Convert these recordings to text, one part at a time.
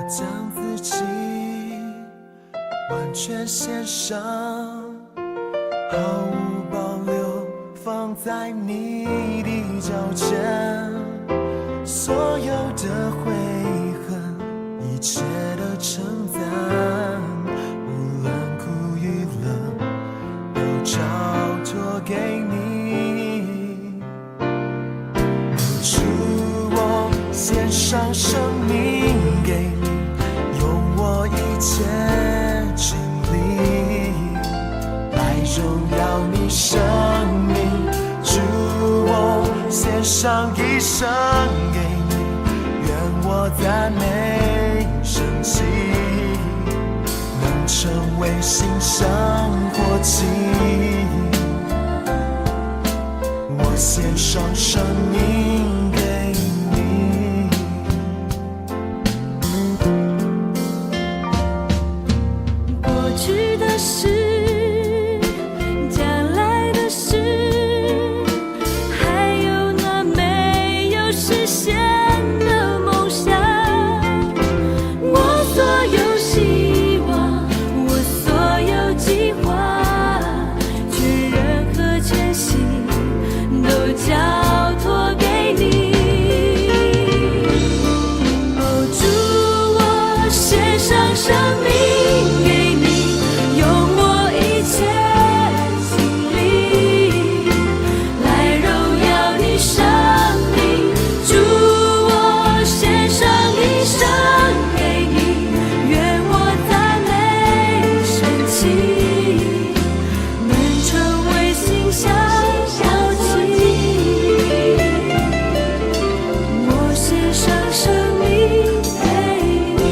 將自己完全獻上，毫無保留放在你的腳前，所有的悔恨，一切的稱讚，無論苦與樂，都交託給你。主，我獻上生命給你，用我一切精力來榮耀你生命。主，我獻上一生給你，願我讚美升起，能成為馨香火祭。我獻上生命給你。過去的事，將來的事，還有那沒有實現的夢想，我所有希望，我所有計劃，全人和全心都交託給你。哦，主，我獻上生命給你，用我一切精力來榮耀你生命。主，我獻上一生給你，願我讚美升起，能成為馨香火祭。我獻上生命給你。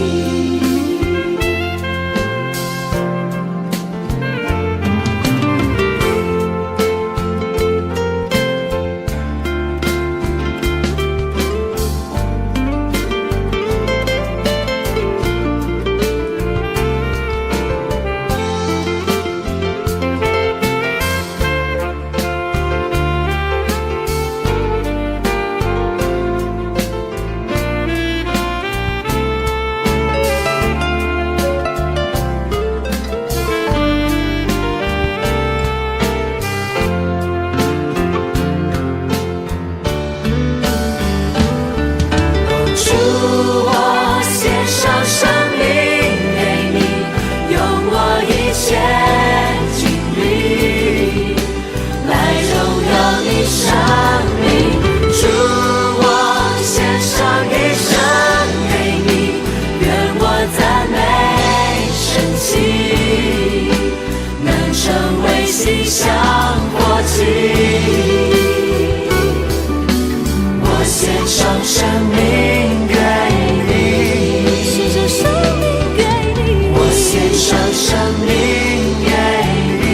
主，我獻上生命給你，用我一切精力來榮耀你生命。主，我獻上一生給你，願我讚美升起，能成為馨香火祭。我獻上生命給你，獻上生命給你，我獻上生命給你，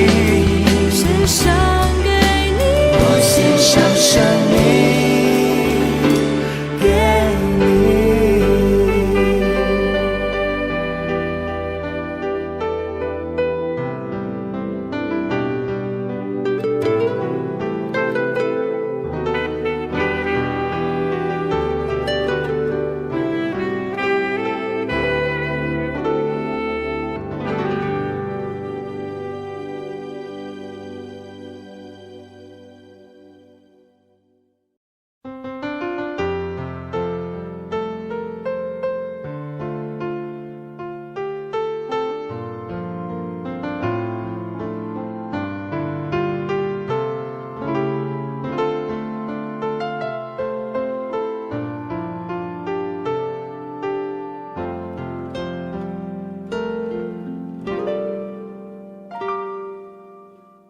獻上給你，我獻上生命給你。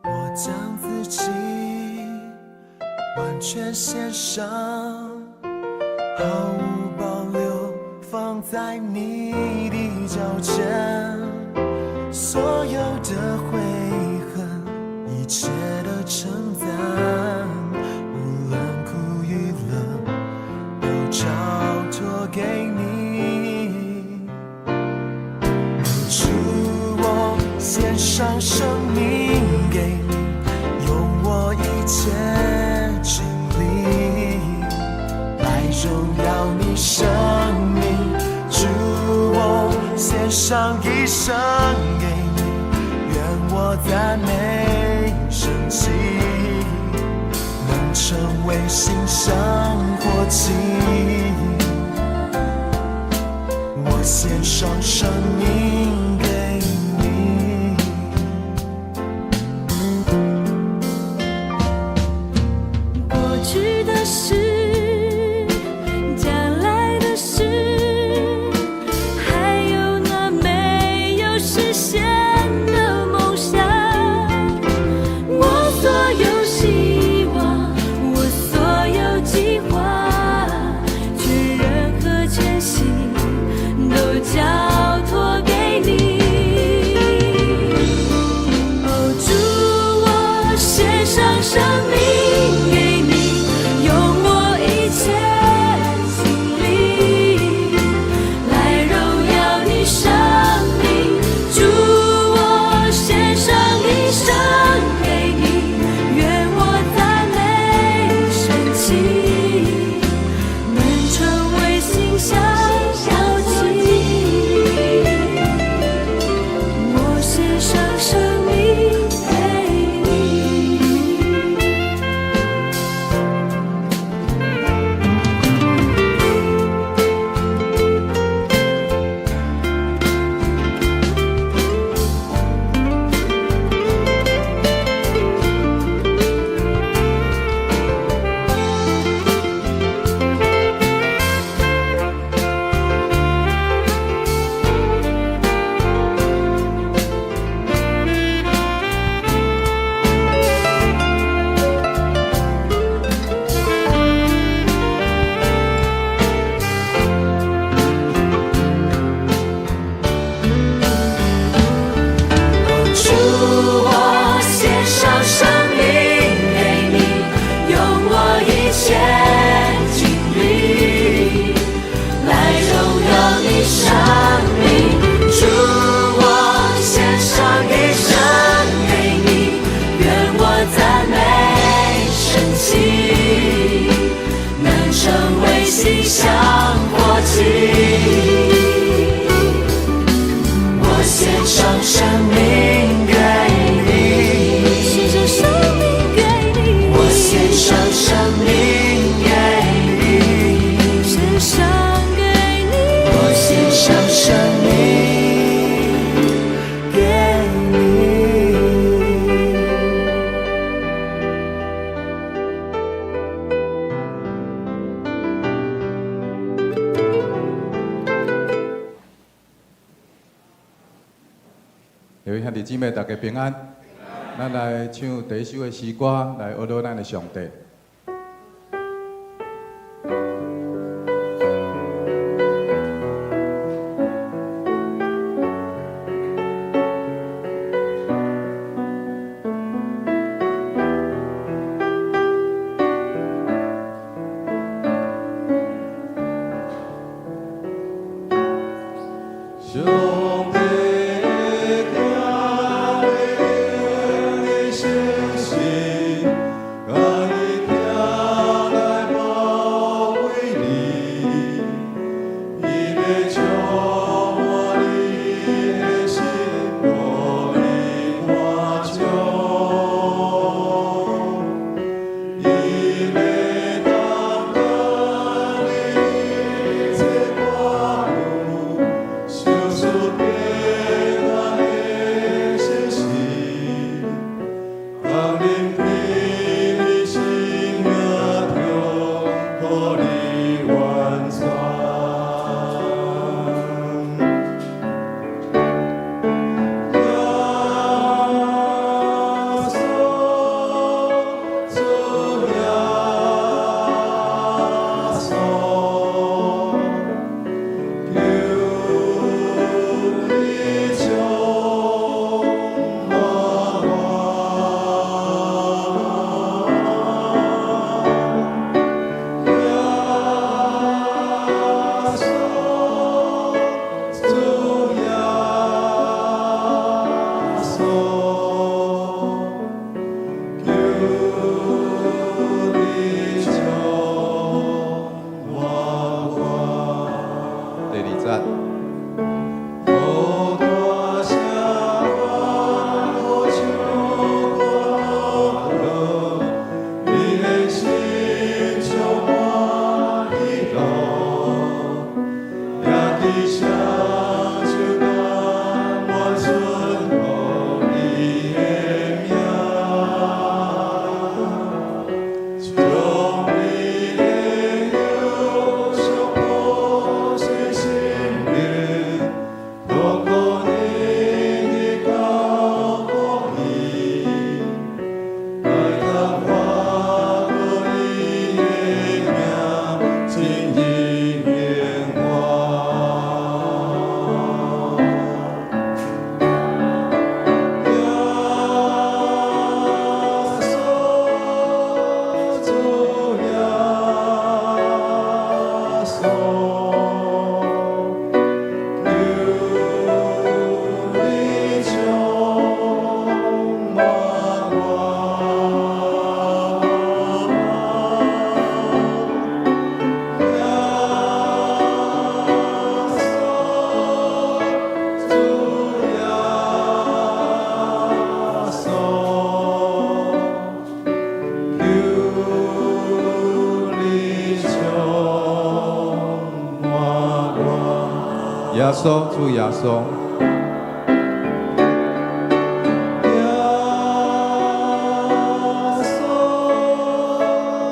我將自己完全獻上，毫無保留放在你的腳前，所有的悔恨，一切的稱讚，無論苦與樂，都交託給你。主，我獻上生命給你，用我一切精力來榮耀你生命。主，我上一生給你，願我讚美神蹟，能成為馨香火祭。我獻上生命給你。過去的事，將來的事，還有那沒有實現的夢想。我所有希望，我所有計劃，全人和全心都交託給你。哦，主，我獻上生命給你，用我一切精力來榮耀你生命。主，我獻上一生給你，願我讚美神蹟，能成為馨香火祭。我獻上生命給你。主，我獻上生命給你，用我一切精力來榮耀你生命。主，我獻上一生給你，願我讚美神蹟，能成為馨香火祭。我獻上生命給你，獻上生命給你，我獻上生命給你，獻上給你，我獻上生命給你。各位兄弟姊妹，大家平安。咱來唱第一首的詩歌，來阿羅咱的上帝。上帝的疼的誠實，共伊耶穌，主耶穌。耶穌，主耶穌，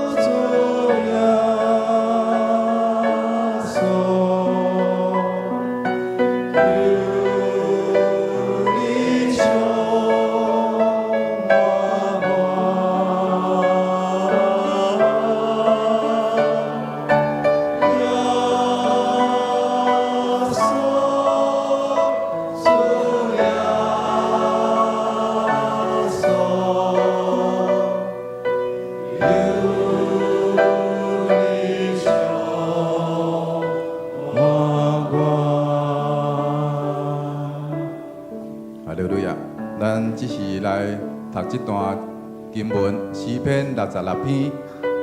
求你將我挽。耶穌，主耶穌，求你將我哈利路亞！咱這是來讀這段經文，詩篇66篇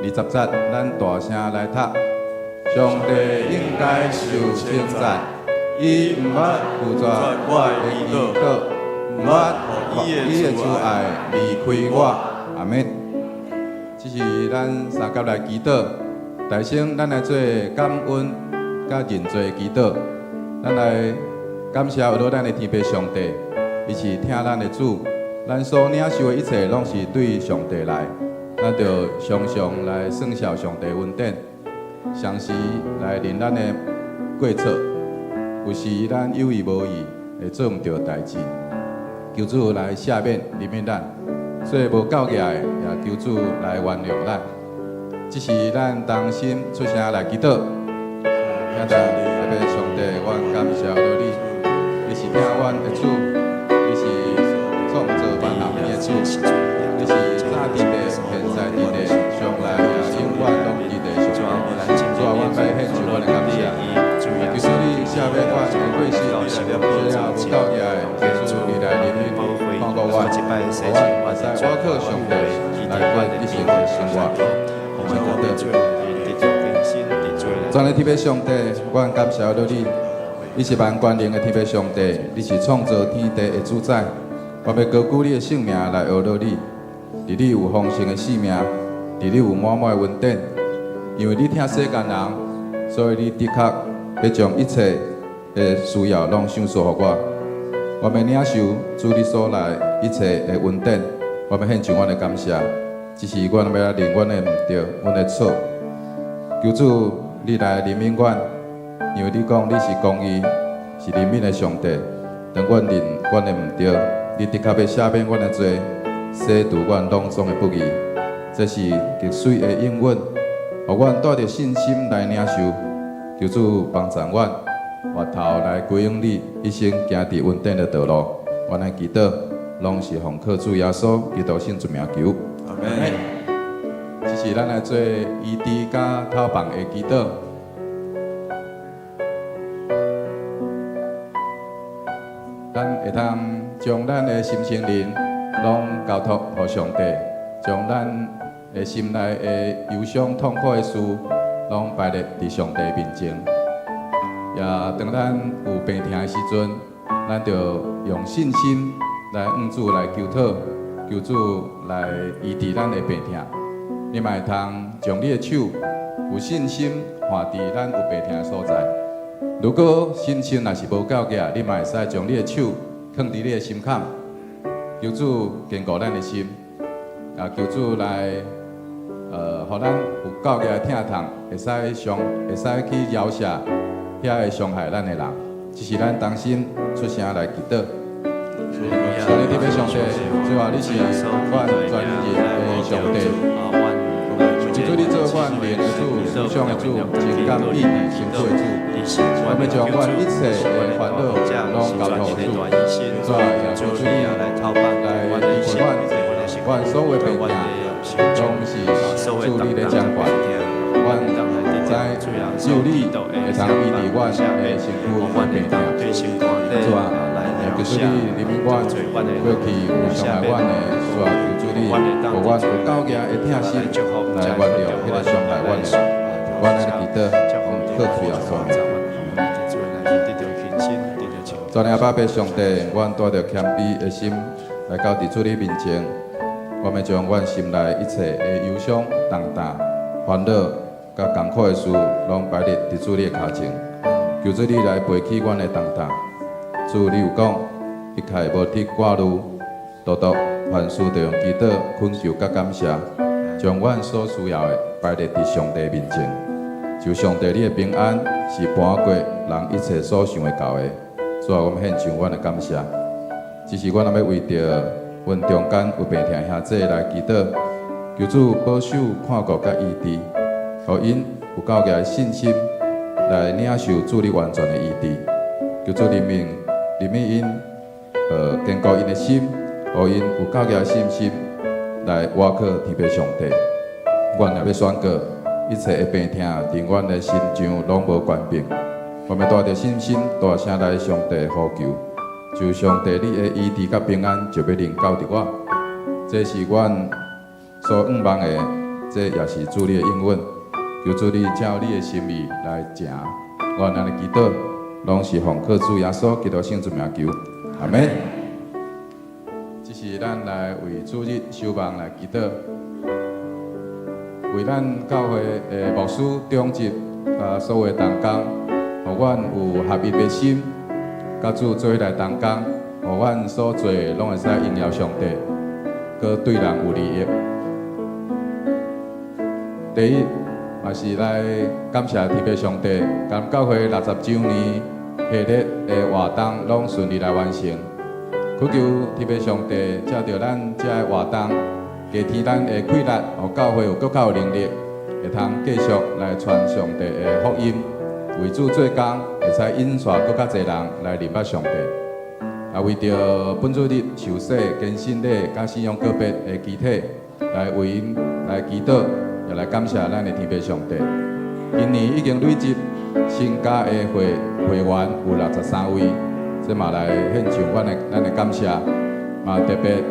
20節，咱大聲來讀。上帝應該受稱讚，伊毋捌拒絕我的祈禱，毋捌予伊的慈愛離開我。阿門。這是咱相佮來祈禱，大聲咱來做感恩佮認罪祈禱，咱來感謝阿咱的天父上帝，伊是疼咱的主，咱所領受的一切攏是對上帝來，咱著常常來算數上帝恩典，常時來認咱的過錯，有時咱有意無意會做毋對代誌，求主來赦免、憐憫咱，做無夠額的，也求主來原諒咱。這是咱同心出聲來祈禱。兄弟，特別上帝，阮感謝你，你是疼阮的主，你是創造萬有的主，你是早佇地，現在佇地，將來也永遠攏佇地上帝。主啊，阮欲獻上阮的感謝，求主你赦免阮的過失，做了無夠額的，求主你來憐憫，看顧阮，予阮會使倚靠上帝來過一生的生活。全能天父上帝，阮感謝你，你是萬權能的天父上帝，你是創造天地的主宰。我欲高舉你的聖名來阿羅你，佇你有豐盛的性命，佇你有滿滿的恩典。因為你疼世間人，所以你的確欲將一切的需要攏賞賜予我。我欲領受主你所來一切的恩典，我欲獻上阮的感謝。只是阮欲來認阮的毋對，阮的錯。求主你來憐憫阮，因為你講你是公義、是憐憫的上帝。當阮認阮的毋對，你的確欲赦免阮的罪，洗除阮攏總的不義。這是極媠的應允，予阮帶著信心來領受。求主幫助阮，回頭來歸向你，一生行佇恩典的道路。阮來祈禱，攏是奉靠主耶穌基督聖名求。阿門。這是咱來做醫治佮透放的祈禱。咱會當將咱的心身靈攏交託予上帝，將咱的心內的憂傷痛苦的事攏擺列佇上帝面前。也當咱有病疼的時陣，咱就用信心來向主來求討，求主來醫治咱的病疼。你嘛會通將你的手有信心放佇咱有病疼的所在。如果信心若是無夠額，你嘛會使將你的手囥佇你的心坎，求主堅固咱的心，也求主來，予咱有夠額的疼痛，會使傷，會使去饒恕遐個傷害咱的人。這是咱同心出聲來祈禱。全能天父上帝，主啊，你是阮全人的上帝。求主你做阮靈的主、思想的主、情感意志身軀的主。我欲將阮一切的煩惱攏交託予主。主啊，也求主你來醫治阮，阮所有的病痛，攏是主你咧掌管。阮知只有你會通醫治阮的身軀的病痛。主啊，求主你憐憫阮，過去有傷害阮的，主啊，求主你予阮有夠額的疼心來原諒彼个傷害阮的人。阮按呢祈禱，奉靠主耶穌。全能阿爸父上帝，阮帶著謙卑的心來到佇主你面前，我欲將阮心內一切的憂傷、重擔、煩惱佮艱苦的事，攏擺佇佇主你的跤前。求主你來背起阮的重擔。主你有講，一概無得掛慮，獨獨凡事著用祈禱、懇求佮感謝，將阮所需要的擺列佇上帝面前。就上帝你的平安是瞞過人一切所想會到的。主啊，阮獻上阮的感謝。只是阮若欲為著阮中間有病疼兄弟來祈禱，求主保守看顧佮醫治，予𪜶有夠額的信心來領受主你完全的醫治。求主憐憫，憐憫𪜶，堅固𪜶的心，予𪜶有夠額的信心來倚靠天父上帝。阮也欲宣告，一切的病痛佇阮的身上攏無權柄。我們帶著信心，大聲來上帝呼求，就上帝你的醫治佮平安就欲臨到佇我。這是阮所向望的，這也是主你的應允。求主你照你的心意來成。阮按呢祈禱，攏是奉靠主耶穌基督聖名求，阿們。這是咱來為主日守望來祈禱，為咱教會的牧師、長執佮所有同工，予阮有合一的心，佮主做伙來同工，予阮所做的攏會使榮耀上帝，閣對人有利益。第一，嘛是來感謝天父上帝，佮教會60週年系列的活動攏順利來完成。祈求天父上帝藉著咱這个活動，加添咱的氣力，予教會有閣較有能力，會通繼續來傳上帝的福音，為主做工，會使引帶閣較濟人來認捌上帝。啊，為著本主日受洗、堅信禮佮信仰告別的肢體，來為𪜶來祈禱，也來感謝咱的天父上帝。今年已經累積新加的會員有63位，這嘛來獻上阮的感謝，嘛特別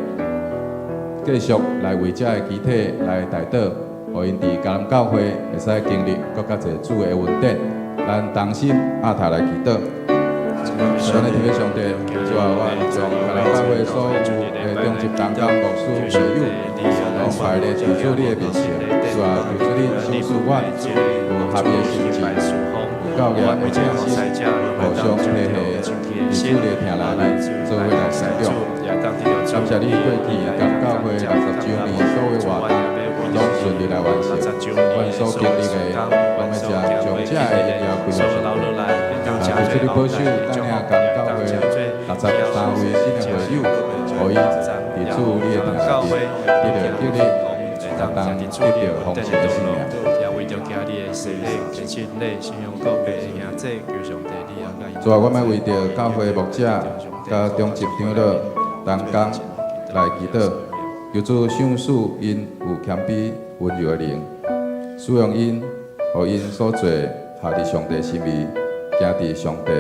繼續來為這个肢體來代禱，予𪜶佇迦南教會會使經歷閣較濟主的恩典。咱同心阿頭來祈禱。咱的天父上帝，主啊，阮將迦南教會所有的長執同工、牧師、會友，攏擺列佇主你的面前。主啊，求主你賞賜阮有合一的心志，有夠額的信心，互相配合，佇主你的疼內面做伙來成長。感謝你過去佮教會60週年所有活動，攏順利來完成。阮所經歷的，阮欲將這个榮耀歸予上帝。啊，求主你保守帶領佮教會63位新的會友，予𪜶佇主你的疼內面得著激勵，會當得著豐盛的生命。主啊，阮欲為著教會牧者、佮長執長老同工來祈禱，求主賞賜𪜶有謙卑溫柔的靈，使用𪜶，予𪜶所做合佇上帝心意，行佇上帝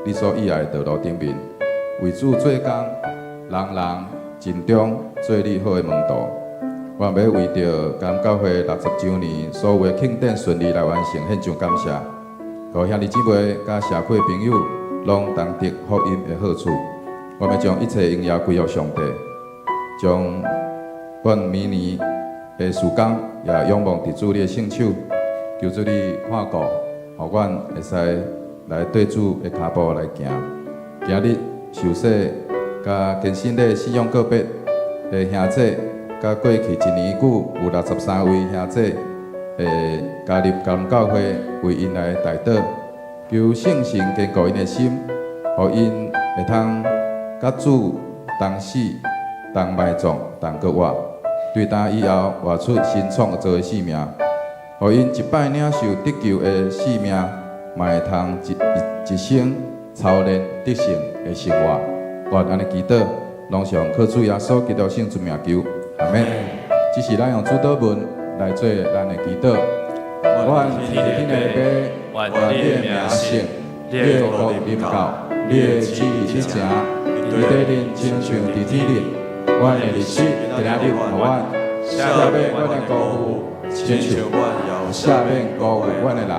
你所喜愛的道路頂面，為主做工，人人盡忠做你好的門徒。我欲為著迦南教會60週年所有的慶典順利來完成，獻上感謝。予兄弟姊妹佮社區朋友攏同得福音的好處。我欲將一切榮耀歸予上帝，將阮明年的事工也仰望佇主你的聖手，求主你看顧，予阮會使來綴主的跤步來行。今日受洗佮堅信禮信仰告別的兄弟，佮過去一年久有63位兄弟會加入迦南教會，為𪜶來代禱，求聖神堅固𪜶的心，予𪜶會通佮主同死、同埋葬、同復活。對今以後活出新創造的生命，予𪜶一擺領受得救的生命，嘛會通一生操練得勝的生活。阮按呢祈禱，攏是奉靠主耶穌基督聖名求，阿們。這是咱用主禱文來做咱的祈禱。阮佇天的父，願你的名聖，你的國臨到，你的旨意得成，佇地頂親像佇天頂。阮的日食今仔日予阮，赦免阮的辜負，親像赦免辜負阮的人。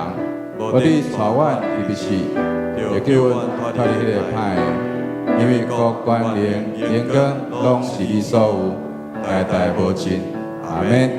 無得帶阮入去試，會救阮脫離彼個歹的。因為國權能榮光攏是你所有，代代無盡。阿們。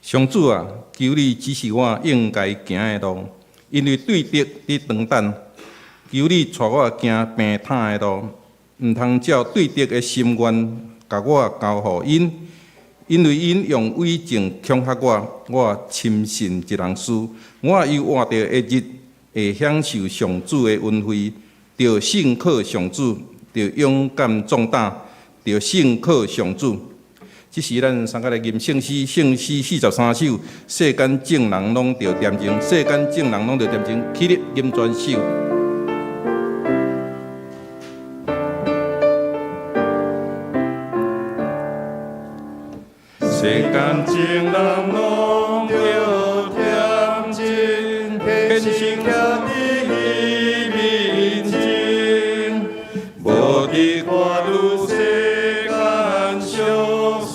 上主啊，求你指示我應該行的路，因為對敵佇當等。求你帶我行平坦的路，毋通照對敵的心願，共我交予𪜶，因為𪜶用偽證恐嚇我，我深信一人事。我猶活著的日，會享受上主的恩惠，著信靠上主，著勇敢壯膽，著信靠上主。這時咱三個來吟聖詩，聖詩43首，世間眾人攏著恬靜，世間眾人攏著恬靜，起立吟全首。世間眾人攏著恬靜，獻身徛佇伊面前，無佇看女世間俗事，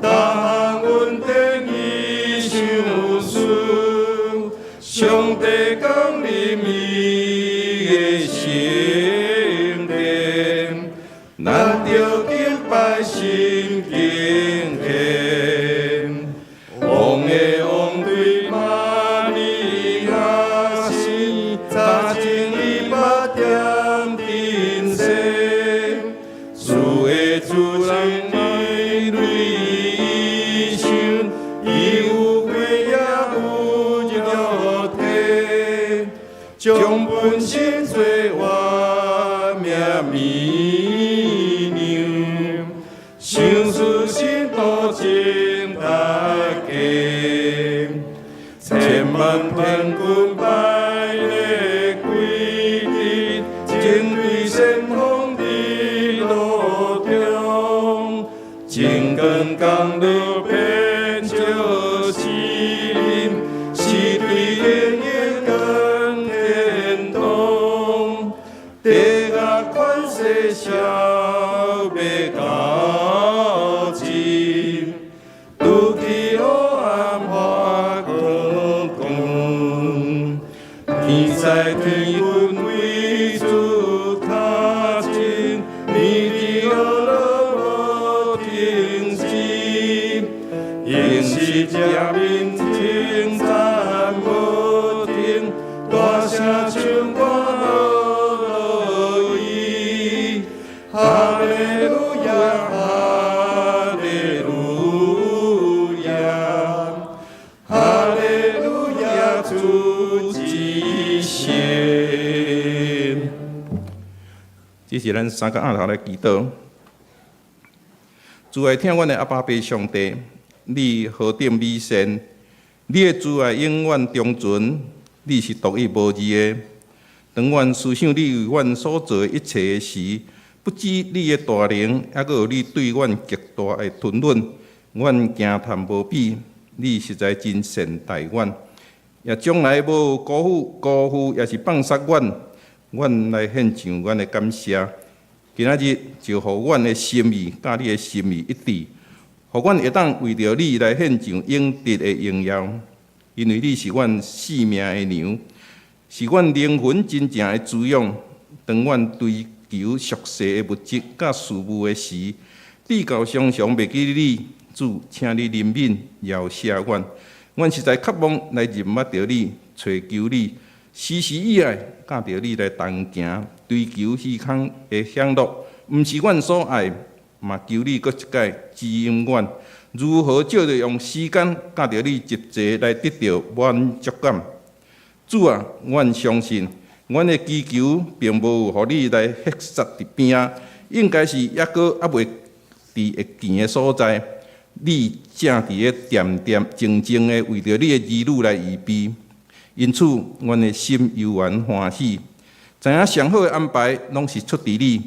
逐項恩典伊賞賜，上帝降臨伊的聖殿，咱著敬拜心敬虔。王的王對瑪利亞生，早前伊捌恬陣生，主的主人伊對伊想，伊有血也有肉體，將本身做活命綿羊，賞賜信徒真大家，千萬天軍排列歸陣，正對先鋒佇路中，真光降落變照世人，是對天的光天堂，地獄權勢消滅到盡，拄去黑暗發光光，天使天軍為主跤前，年日樂樂無停止，應是正面稱讚無停，大聲唱歌樂意，哈利路亞，哈利路亞，哈利路亞，主至聖。這是咱三個按頭來祈禱。慈愛疼阮的阿爸父上帝，你何等美善，你的慈愛永遠長存，你是獨一無二的。當阮思想你為阮所做的一切的時，不止你的大能，猶閣有你對阮極大的吞忍，阮驚嘆無比。你實在真善待阮，也從來無辜負、辜負，也是放殺阮。阮來獻上阮的感謝。今仔日就予阮的心意佮你的心意一致，予阮會當為著你來獻上應得的榮耀，因為你是阮性命的糧，是阮靈魂真正的滋養。當阮追求俗世的物質佮事物的時，至到常常袂記你，主，請你憐憫饒赦阮。阮實在渴望來認捌著你，揣求你，時時以愛佮著你來同行，追求虛空的享樂，毋是阮所愛，嘛求你閣一擺指引阮，如何藉著用時間佮著你一齊來得著滿足感。主啊，阮相信，阮的祈求並無予你來歇煞佇邊仔，應該是猶閣猶未佇會見的所在。你正佇咧恬恬靜靜的為著你的兒女來預備，因此，阮的心猶原歡喜，知影上好的安排攏是出佇你。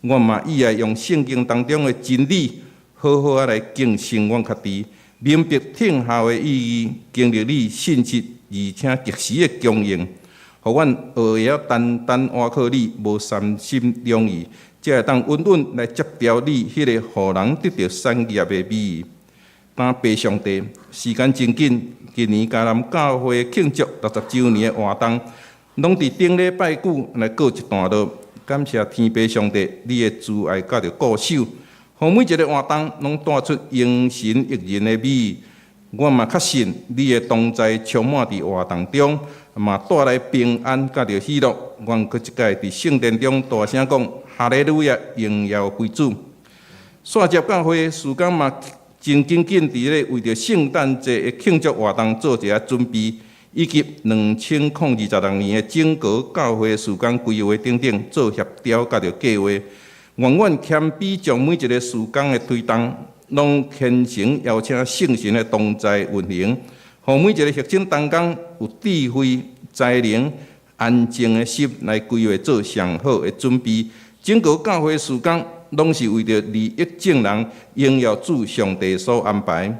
我嘛意愛用聖經當中的真理，好好仔來警醒阮家己，明白聽候的意義，經歷你信實而且及時的供應，予阮學會曉單單倚靠你，無三心兩意，才會當穩穩來接牢你彼個予人得著產業的美意。感謝上帝，時間真緊，今年迦南教會慶祝60週年的活動，攏佇頂禮拜九來告一段落。感謝天父上帝，你的慈愛佮著顧守，予每一個活動攏帶出榮神益人的美意。我嘛確信你的同在充滿佇活動中，嘛帶來平安佮著喜樂。阮閣一擺佇聖殿中大聲講：哈利路亞，榮耀歸主。煞接教會事工嘛真緊緊佇咧為著聖誕節的慶祝活動做一下準備，以及2026年的整個教會事工規劃等等做協調佮著計劃。願阮謙卑將每一個事工的推動，攏虔誠邀請聖神的同在運行，予每一個核心同工有智慧、才能、安靜的心來規劃做上好的準備。整個教會事工攏是為著利益眾人，榮耀主上帝所安排。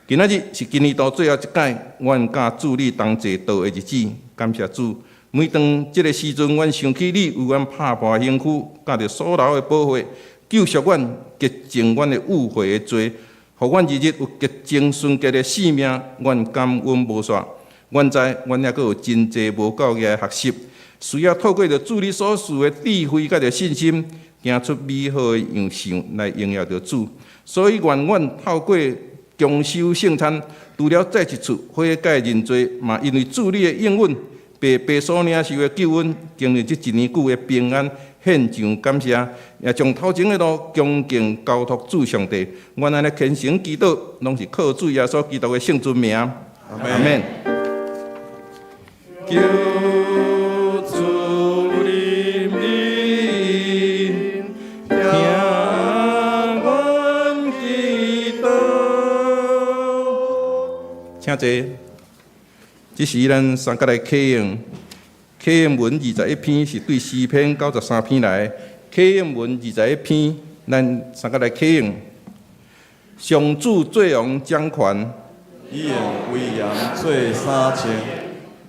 今仔日是今年度最後一擺，阮佮主你同齊度的日子，感謝主。每當這个時陣，阮想起你為阮拍破身軀，佮著所流的寶血，救贖阮，潔淨阮的污穢的罪，予阮日日有潔淨純潔的生命，阮感恩無煞。阮知，阮猶閣有真濟無夠額的學習，需要透過著主你所賜的智慧佮著信心，行出美好的樣式來榮耀著主。所以，願阮透過共守聖餐，除了再一次悔改認罪，嘛因為主你的應允，白白所領受的救恩，經歷這一年久的平安，獻上感謝，也將頭前的路恭敬交託主上帝。阮按呢虔誠祈禱，攏是靠主耶穌基督的聖尊名。阿們。求主憐憫，聽阮祈禱。請坐。這時咱三個來啟用，啟應文21篇是對詩篇93篇來。啟應文21篇，咱三個來啟用。上主做王掌權，伊用威嚴做衫穿，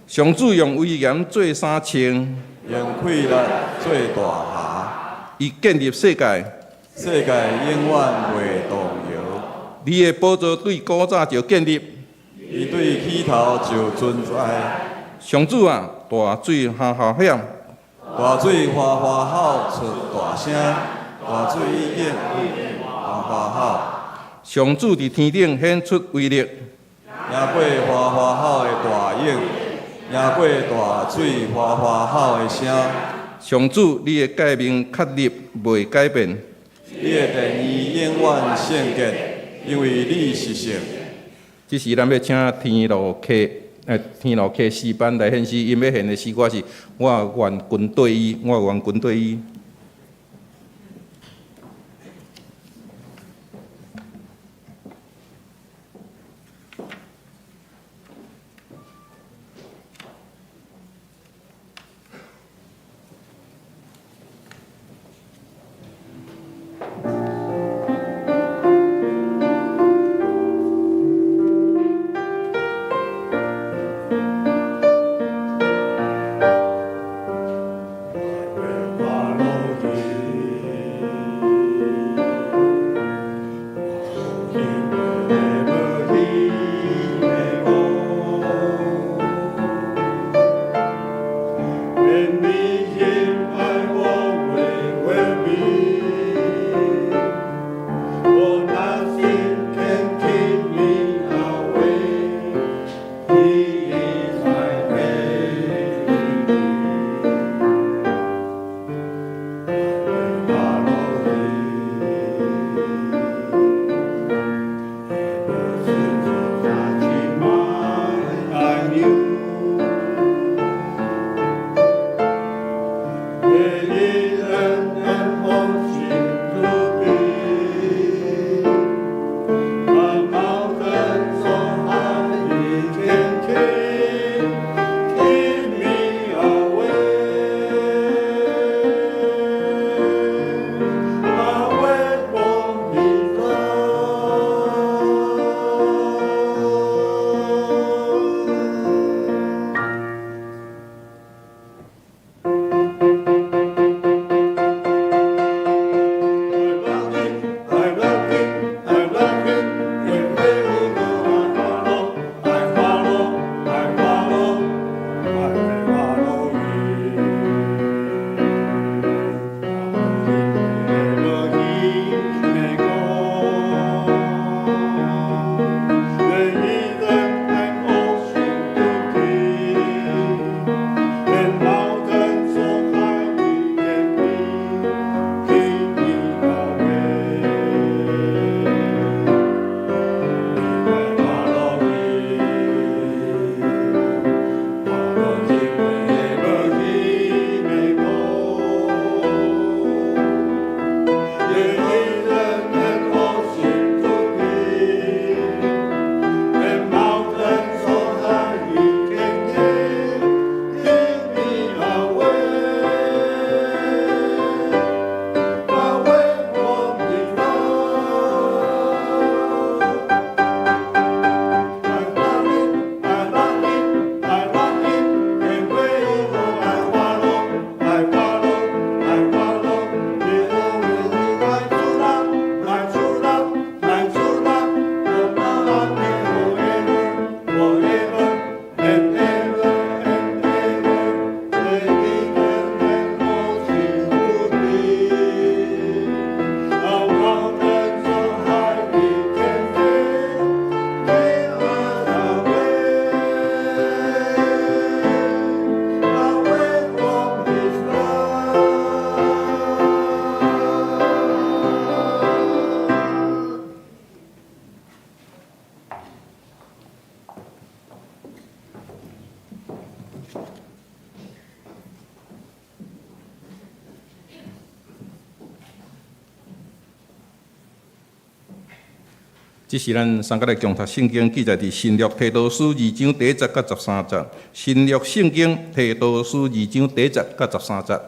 上主用威嚴做衫穿，用氣力做大轄。伊建立世界，世界永遠袂動搖。你的寶座對古早就建立。伊對起頭就存在。上主啊，大水嘩嘩響，大水嘩嘩吼出大聲，大水已經嘩嘩吼。上主佇天頂顯出威力，贏過嘩嘩吼的大湧，贏過大水嘩嘩吼的聲。上主，你的誡命確立袂改變，你的殿宇永遠聖潔，因為你是聖。這時，咱欲請天路客，天路客詩班來獻詩，𪜶欲獻的詩歌是《我願跟綴伊》，我願跟綴伊。我這是咱三個來共讀聖經記載佇新約提多書二章第一節到十三節。新約聖經提多書二章第一節到十三節。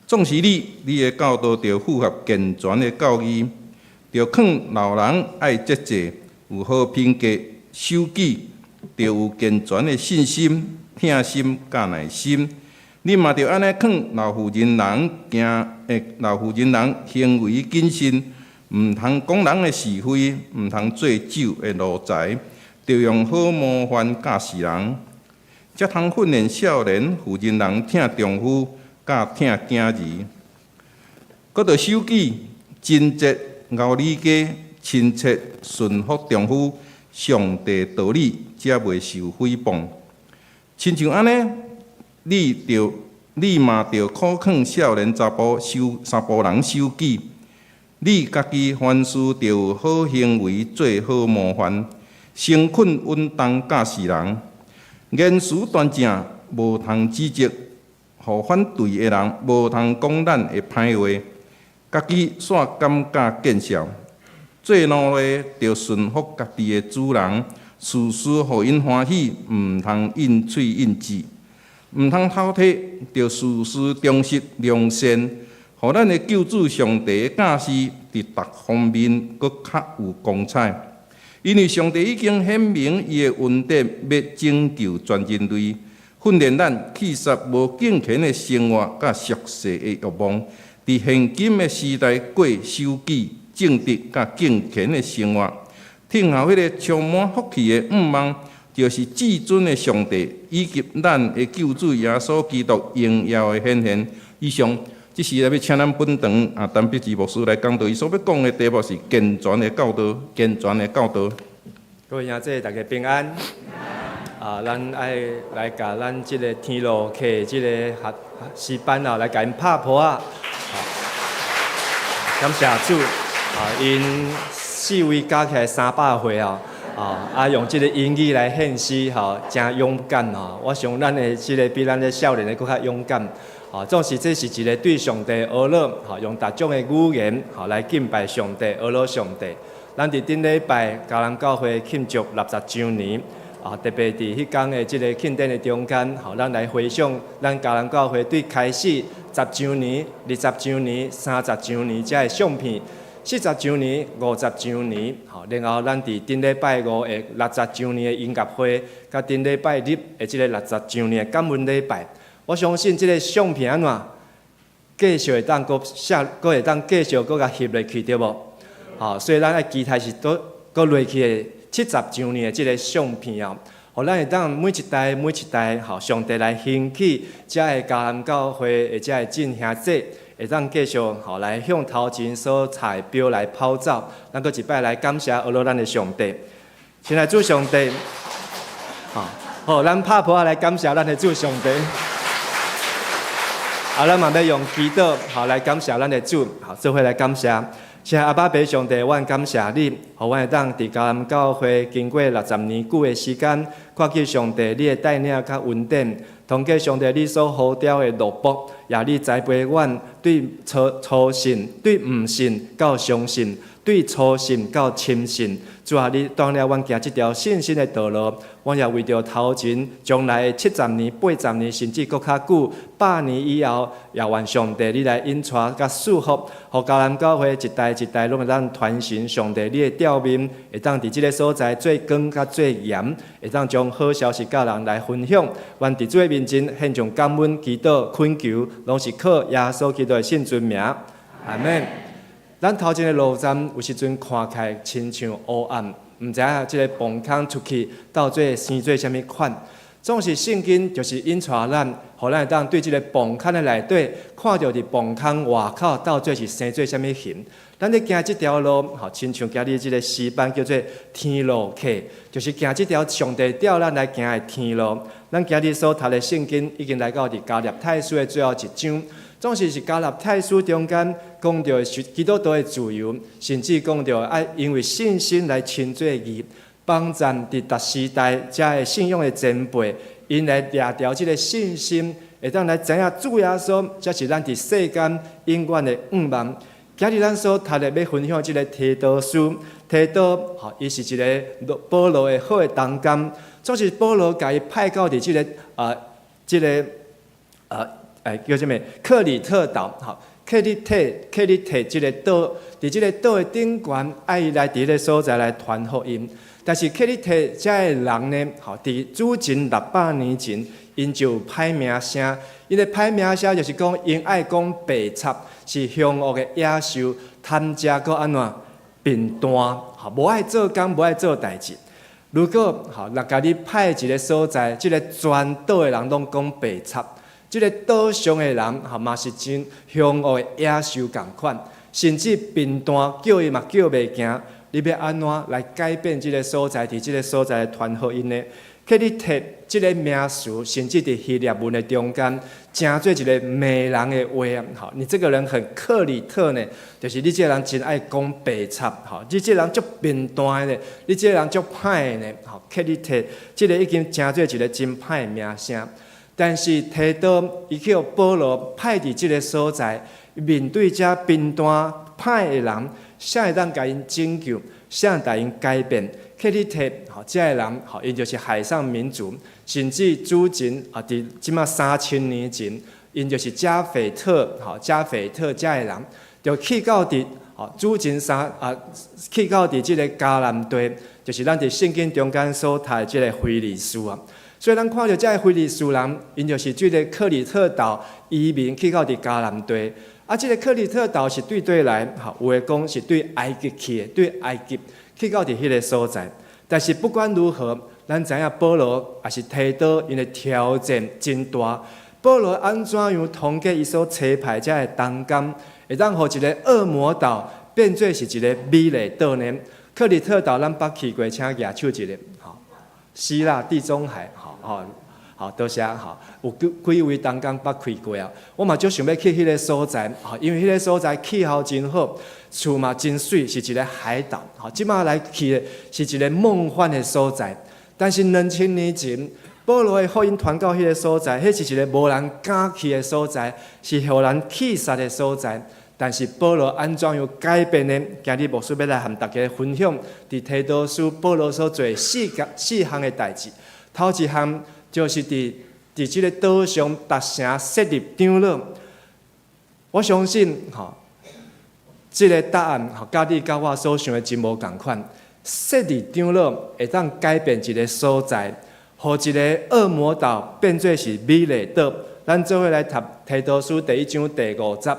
總是你，你的教導著符合健全的教義，著勸老人愛節制，有好品格，守己，著有健全的信心、疼心佮耐心。你嘛著按呢勸老婦人人行，老婦人人行為謹慎，毋通講人的是非，毋通做酒的奴才，著用好模範教示人，才通訓練少年婦人人疼丈夫，佮疼囝兒。閣著守己，貞節，𠢕理家，親切，順服丈夫，上帝道理，才袂受誹謗。親像按呢，你著你嘛著苦勸少年查埔守查埔人守己。你家己凡事著有好行為，做好模範，誠懇穩當教示人，言辭端正，無通指責，予反對的人無通講咱的歹話，家己煞感覺見笑。做奴隸著順服家己的主人，事事予𪜶歡喜，毋通應喙應舌。毋通偷提，著事事忠實良善，予咱的救主上帝的教示，佇逐方面閣較有光彩。因為上帝已經顯明伊的恩典，欲拯救全人類，訓練咱棄殺無敬虔的生活佮俗世的欲望，佇現今的時代過守己、正直佮敬虔的生活，聽候彼个充滿福氣的向望。就是至尊的上帝以及咱的救主耶穌基督榮耀的顯現。以上，這時來欲請咱本堂啊陳碧芝牧師來講道，伊所欲講的題目是健全的教導，健全的教導。各位兄弟，大家平安。啊，咱愛來共咱這个天路客這个學詩班啊，來共𪜶拍噗仔。感謝主，啊，𪜶四位加起來300歲啊。啊，用這个英語來獻詩，吼，誠勇敢吼。我想咱的這个比咱的少年的閣較勇敢。總是這是一个對上帝呵咾，吼，用逐種的語言，吼，來敬拜上帝，呵咾上帝。咱佇頂禮拜迦南教會慶祝60週年，啊，特別佇彼工的這个慶典的中間，吼，咱來回想咱迦南教會對開始十週年、20週年、30週年這个相片。40週年、50週年，吼，然後咱佇頂禮拜五的六十週年的音樂會，佮頂禮拜日的這个六十週年的感恩禮拜，我相信這个相片按怎繼續會當閣寫，閣會當繼續閣共翕落去，對無？吼，所以咱愛期待是閣閣落去的70週年的這个相片哦，予咱會當每一代每一代，吼，上帝來興起，遮个迦南教會的遮个眾兄弟。會當繼續吼來向頭前所插的標來跑走，咱閣一擺來感謝呵咾咱的上帝。親愛主上帝，好，咱拍噗仔來感謝咱的主上帝。啊，咱嘛欲用祈禱吼來感謝咱的主，好，做伙來感謝。親愛阿爸父上帝，阮感謝你，予阮會當佇迦南教會經過60年久的時間，看見上帝你的帶領佮恩典，通過上帝你所呼召的奴僕，也你栽培阮對初初信、對毋信到相信，對初信到深信。主啊，你帶領阮行這條信心的道路，阮也為著頭前將來的70年、80年，甚至閣較久，100年以後，也願上帝你來引帶佮賜福，予迦南教會一代一代攏會當傳承上帝你的召命，會當佇這个所在做光佮做鹽，會當將好消息佮人來分享。願佇主的面前獻上感恩、祈禱、懇求，攏是靠耶穌基督的聖尊名。阿門。咱頭前的路站有時陣看起來親像烏暗，毋知影這个磅空出去到底生做啥物款。總是聖經就是引帶咱，予咱會當對這个磅空的內底看著佇磅空外口到底是生做啥物形。咱咧行這條路，吼，親像今日這个詩班叫做天路客，就是行這條上帝召咱來行的天路。咱今日所讀的聖經已經來到佇加拉太書的最後一章。總是是加拉太書中間講著是基督徒的自由，甚至講著愛因為信心來稱做義，幫贊佇逐時代遮个信仰的前輩，𪜶來掠著這个信心，會當來知影主耶穌，才是咱佇世間永遠的向望。今日咱所讀的欲分享這个提多書，提多吼，伊是一个保羅的好的同工，總是保羅共伊派到佇這个叫啥物？克里特島，吼，克里特克里特這个島，佇這个島的頂懸，愛伊來佇彼个所在來傳福音。但是克里特遮的人呢，吼，佇主前600年前，𪜶就有歹名聲。𪜶的歹名聲就是講，𪜶愛講白賊，是兇惡的野獸，貪食閣按怎貧惰，吼，無愛做工，無愛做代誌。如果吼，若共你派一个所在，這个全島的人攏講白賊，這个島上的人吼嘛是真兇惡的野獸仝款，甚至貧惰叫伊嘛叫袂行。你欲按怎來改變這个所在？佇這个所在傳福音呢？克里特這个名詞，甚至佇希臘文的中間，成做一个罵人的話啊！吼，你這個人很克里特呢，就是你這个人真愛講白賊，吼，你這個人足貧惰的呢，你這個人足歹的呢，吼，克里特這个已經成做一个真歹的名聲。但是提多伊去予保羅派佇這个所在，面對遮貧惰歹的人，啥會當共𪜶拯救？啥會當𪜶改變？克里特吼，遮个人吼，𪜶就是海上民族，甚至主前啊，佇這馬3000年前，𪜶就是加斐特吼，加斐特遮个人，就去到佇吼主前三啊，去到佇這个迦南地，就是咱佇聖經中間所讀的這个非利士啊。所以咱看著遮个非利士人，𪜶就是對這个克里特島移民去到佇迦南地。啊，這个克里特島是對佗來，吼，有的講是對埃及去的，對埃及去到佇彼个所在。但是不管如何，咱知影保羅也是提多，𪜶的挑戰真大。保羅按怎樣通過伊所差派遮个同工，會當予一个惡魔島變做是一个美麗島呢？克里特島咱捌去過，請舉手一下，吼，希臘地中海，吼吼。好，多謝吼，有幾幾位同工捌去過啊？我嘛足想欲去彼个所在，吼，因為彼个所在氣候真好，厝嘛真媠，是一个海島。吼，這馬來去的是一个夢幻的所在。但是2000年前，保羅的福音傳到彼个所在，彼是一个無人敢去的所在，是予人棄殺的所在。但是保羅按怎樣改變呢？今日牧師欲來和大家分享，佇提多書保羅所做四個四項的代誌。頭一項，就是佇這个島上達成設立長老。我相信吼，這个答案吼，佮你佮我所想的真無仝款。設立長老會當改變一個所在，予一个惡魔島變做是美麗島。咱做伙來讀提多書第一章第五節。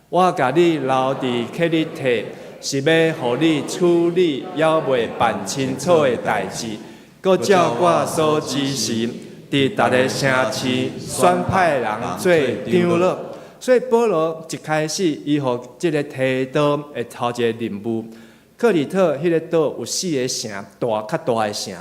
我共你留佇克里特，是欲予你處理猶未辦清楚的代誌，閣照我所指示，佇逐个城市選派人做長老。所以保羅一開始，伊予這个提多的頭一個任務。克里特彼个島有四个城，大較大的城。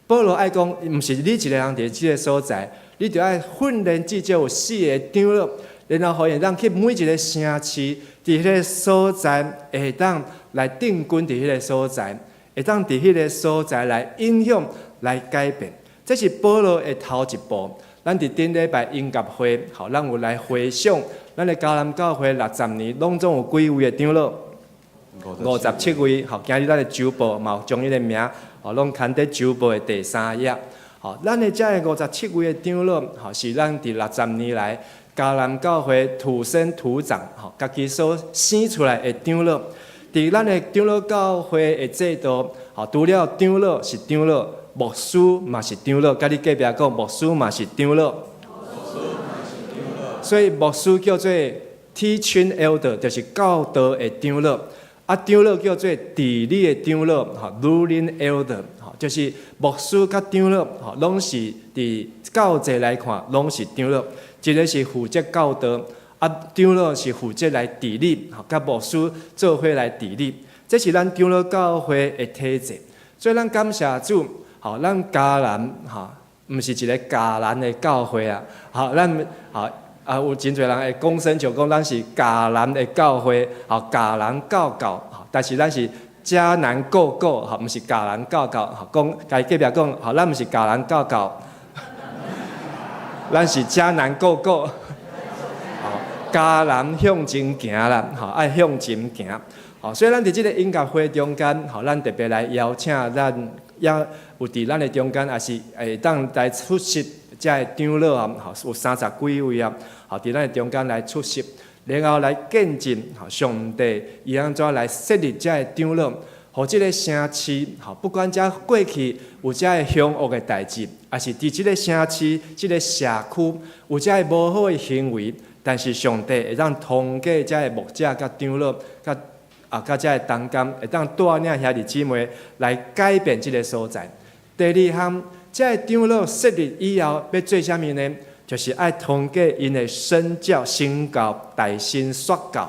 保羅愛講，毋是你一个人佇這个所在，你著愛訓練至少有四个長老，然後予𪜶當去每一个城市，佇彼个所在會當來定軍佇彼个所在，會當佇彼个所在來影響、來改變。這是保羅的頭一步。咱佇頂禮拜音樂會，吼，咱有來回想，咱的迦南教會60年，攏總有幾位的長老？57位。吼，今日咱的周報嘛有將伊的名，吼，攏刊佇周報的第三頁。吼，咱的這个57位的長老，吼，是咱佇六十年來迦南教會土生土長，吼，家己所生出來的長老。佇咱的長老教會的制度，吼，除了長老是長老，牧師嘛是長老。佮你隔壁講，牧師嘛是長老。所以牧師叫做 teaching elder，就是教導的長老。啊，長老叫做治理的長老，吼，ruling elder，吼，就是牧師佮長老，吼，攏是佇教制來看，攏是長老。一个是負責教導，啊，長老是負責來治理，吼，佮牧師做伙來治理。這是咱長老教會的體制。所以咱感謝主，吼，咱迦南，吼，毋是一个迦南的教會啊，吼，咱，吼。啊，有真濟人會講生就講咱是迦南的教會，吼，迦南教教，吼，但是咱是迦南個個，吼，毋是迦南教教，吼，講共隔壁講，吼，咱毋是迦南教教，咱是迦南個個，吼，迦南向前行啦，吼，愛向前行。吼，所以咱佇這個音樂會中間，吼，咱特別來邀請咱也有佇咱的中間，也是會當來出席遮的長老啊，吼，有三十幾位啊，吼，佇咱的中間來出席，然後來見證吼上帝伊按怎來設立遮的長老，予這个城市，吼，不管遮過去有遮的兇惡的代誌，抑是佇這个城市、這个社區有遮的無好的行為，但是上帝會當通過遮的牧者佮長老、佮啊，佮遮的同工，會當帶領兄弟姊妹來改變這个所在。第二項，遮的長老設立以後，欲做啥物呢？就是愛通過𪜶的身教、身教、帶身說教，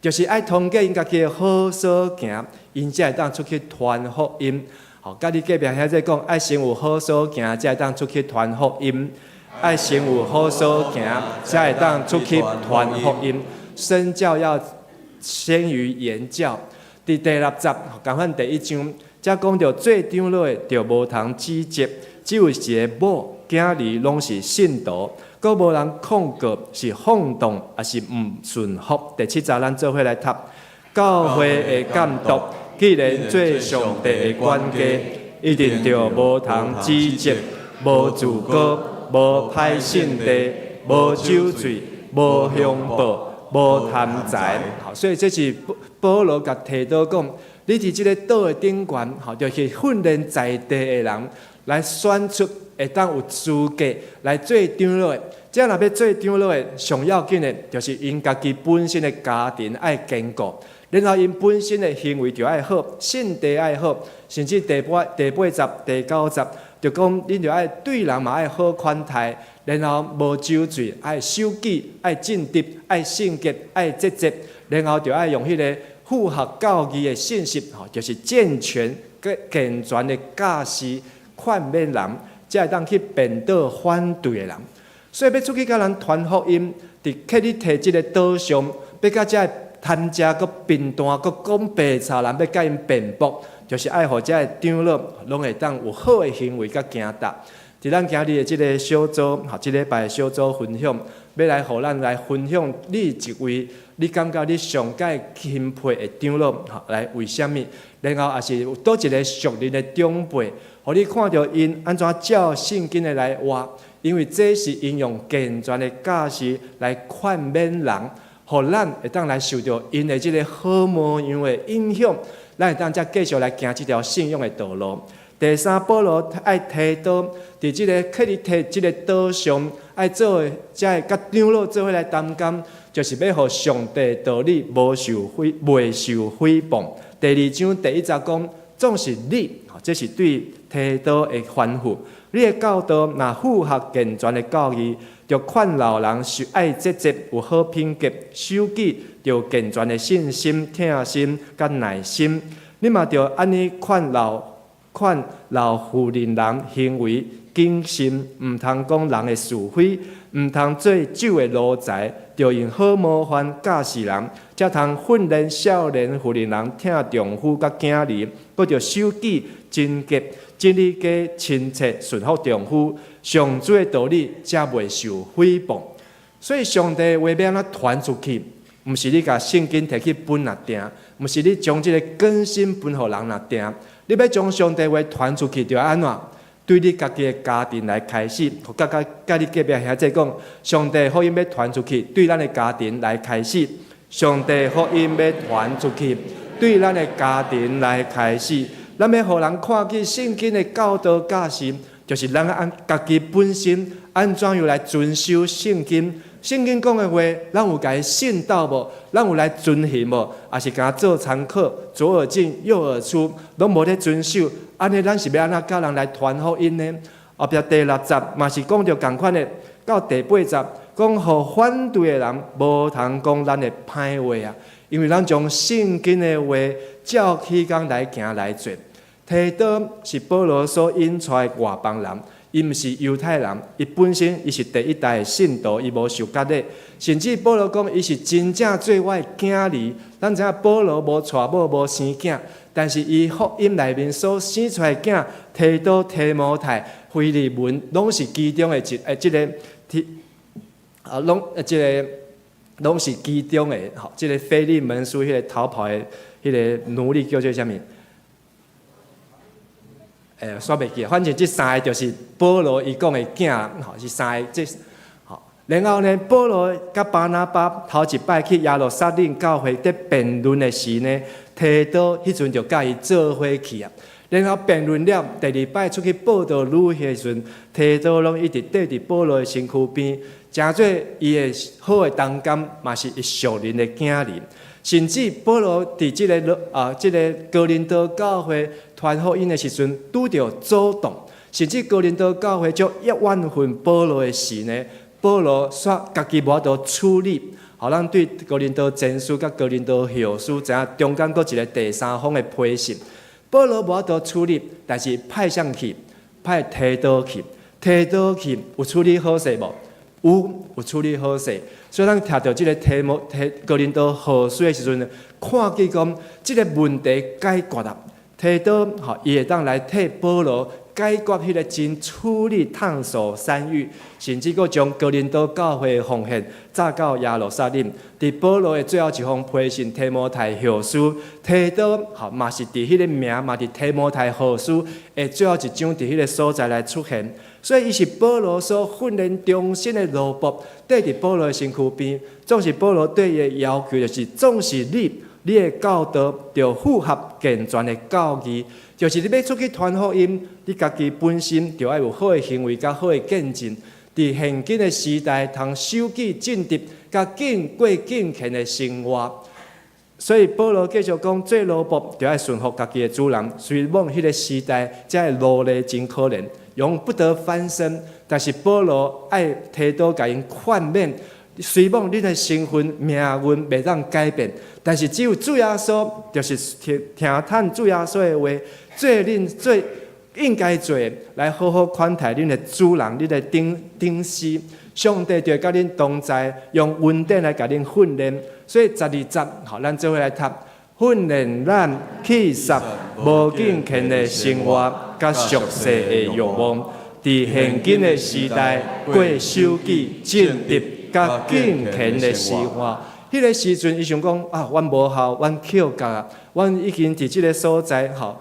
就是愛通過𪜶家己的好所行，𪜶才會當出去傳福音。吼，佮你隔壁兄弟講，愛先有好所行，才會當出去傳福音。愛先有好所行，才會當出去傳福音。身教要先於言教。佇第六節，仝款第一章，才講著做長老的，著無通指責，只有一个某囝兒攏是信徒，閣無人控告是放蕩，抑是毋順服。第七節，咱做伙來讀。教會的監督，既然做上帝的管家，一定著無通指責，無自高，無歹性地，無酒醉，無兇暴，無貪財。好，所以這是保羅共提多講，你佇這个島的頂懸，吼，就是訓練在地的人來選出會當有資格來做長老的。這若欲做長老的，上要緊的，就是𪜶家己本身的家庭愛堅固，然後𪜶本身的行為就愛好，性地愛好，甚至第八節、第九節，就講恁著愛對人嘛愛好款待，然後無酒醉，愛守己，愛正直，愛聖潔，愛節制，然後就愛用彼个符合教義的信息，吼，就是健全、健全的教示勸勉人，才會當去辯倒反對的人。所以欲出去共人傳福音，佇克里提這个島上，欲共遮个貪食、閣貧惰、閣講白賊人，欲共𪜶辯駁，就是愛予遮个長老攏會當有好的行為佮行踏。佇咱今日的這个小組，吼，這禮拜的小組分享，欲來予咱來分享你一位，你感覺你上蓋欽佩的長老，吼，來為啥物？然後也是有佗一个屬靈的長輩，予你看著𪜶按怎照聖經的來活，因為這是𪜶用健全的教示來勸勉人，予咱會當來受著𪜶的這个好模樣的影響，咱會當才繼續來行這條信仰的道路。第三，保羅愛提多佇這个克里提這个島上愛做的，才會佮長老做伙來擔當，就是欲予上帝道理無受毀，袂受毀謗。第二章第一節講，總是你，這是對提多的吩咐。你的教導若符合健全的教義，著勸老人是愛節制，有好品格，守己，著健全的信心、疼心、佮耐心。你嘛著按呢勸老勸老婦人人行為謹慎，毋通講人的是非，毋通做酒的奴才，著用好模範教示人，才通訓練少年婦人人疼丈夫佮囝兒，閣著守己貞潔，整理家親切順服丈夫，上主的道理才袂受毀謗。所以上帝話欲按怎傳出去，毋是你共聖經提去分爾定，毋是你將這个更新分予人爾定。你欲將上帝話傳出去，就按怎？對你家己的家庭來開始，佮佮佮你隔壁兄弟講，上帝福音欲傳出去，對咱的家庭來開始。上帝福音欲傳出去，對咱的家庭來開始。咱欲予人看見聖經的教導教示，就是咱按家己本身按怎樣來遵守聖經。聖經講的話，咱有共伊信到無？咱有來遵行無？抑是共做參考，左耳進右耳出，攏無咧遵守。按呢，咱是欲按怎佮人來傳福音呢？後壁第六節嘛是講著仝款的，到第八節講予反對的人無通講咱的歹話啊，因為咱將聖經的話照起工來行來做。提多是保羅所引帶的外邦人，伊毋是猶太人，伊本身伊是第一代的信徒，伊無受割禮，甚至保羅講伊是真正做我的囝兒。咱知影保羅無娶某無生囝，但是伊福音內面所生出來的囝，提多、提摩太、腓利門，攏是其中的一這个提啊，攏這个攏是其中的吼，這个腓利門書彼个逃跑的彼个奴隸叫做啥物？煞袂記，反正這三個就是保羅伊講的囝，吼，是三个。這吼，然後呢，保羅佮巴拿巴頭一擺去耶路撒冷教會佇辯論的時呢，提多彼陣就佮伊做伙去啊。然後辯論了，第二擺出去佈道旅行的時陣，提多攏一直綴佇保羅的身軀邊，誠做伊的好的同工，嘛是伊屬靈的囝兒。甚至保羅佇這个哥林多教會傳福音的時陣，拄著阻擋，甚至哥林多教會足怨恨保羅的時呢，保羅煞家己無法度處理。予咱對哥林多前書佮哥林多後書知影中間閣一個第三方的批信。保羅無法度處理，但是派啥去，派提多去，提多去有處理好勢無？有處理好勢。所以咱聽著這个提摩提哥林多後書的時陣，看見講這个問題解決啦。提多吼，伊會當來替保羅解決彼个真處理燙手山芋，甚至閣將哥林多教會的奉獻載到耶路撒冷。佇保羅的最後一封批信提摩太後書，提多吼嘛是佇彼个名嘛佇提摩太後書的最後一章佇彼个所在來出現。所以伊是保羅所訓練忠心的奴僕，綴佇保羅的身軀邊。總是保羅對伊的要求就是，總是你的教導著符合健全的教義，就是你欲出去傳福音，你家己本身著愛有好的行為佮好的見證。佇現今的時代，通守己正直、佮敬過敬虔的生活。所以保羅繼續講，做奴僕著愛順服家己的主人。雖罔彼个時代，這个奴隸真可憐，永不得翻身。但是保羅愛提多共𪜶勸勉，雖罔恁的身份命運袂當改變，但是只有主耶穌，就是聽聽趁主耶穌的話，做恁最應該做的，來好好款待恁的主人、恁的頂頂司。上帝就會佮恁同在，用恩典來共恁訓練。所以12節，好，咱做伙來讀，訓練咱棄殺無敬虔的生活，佮俗世的欲望，佇現今的時代過守己正直佮敬虔的生活。彼个時陣，伊想講啊，阮無效，阮抾角啊，阮已經佇這个所在，吼，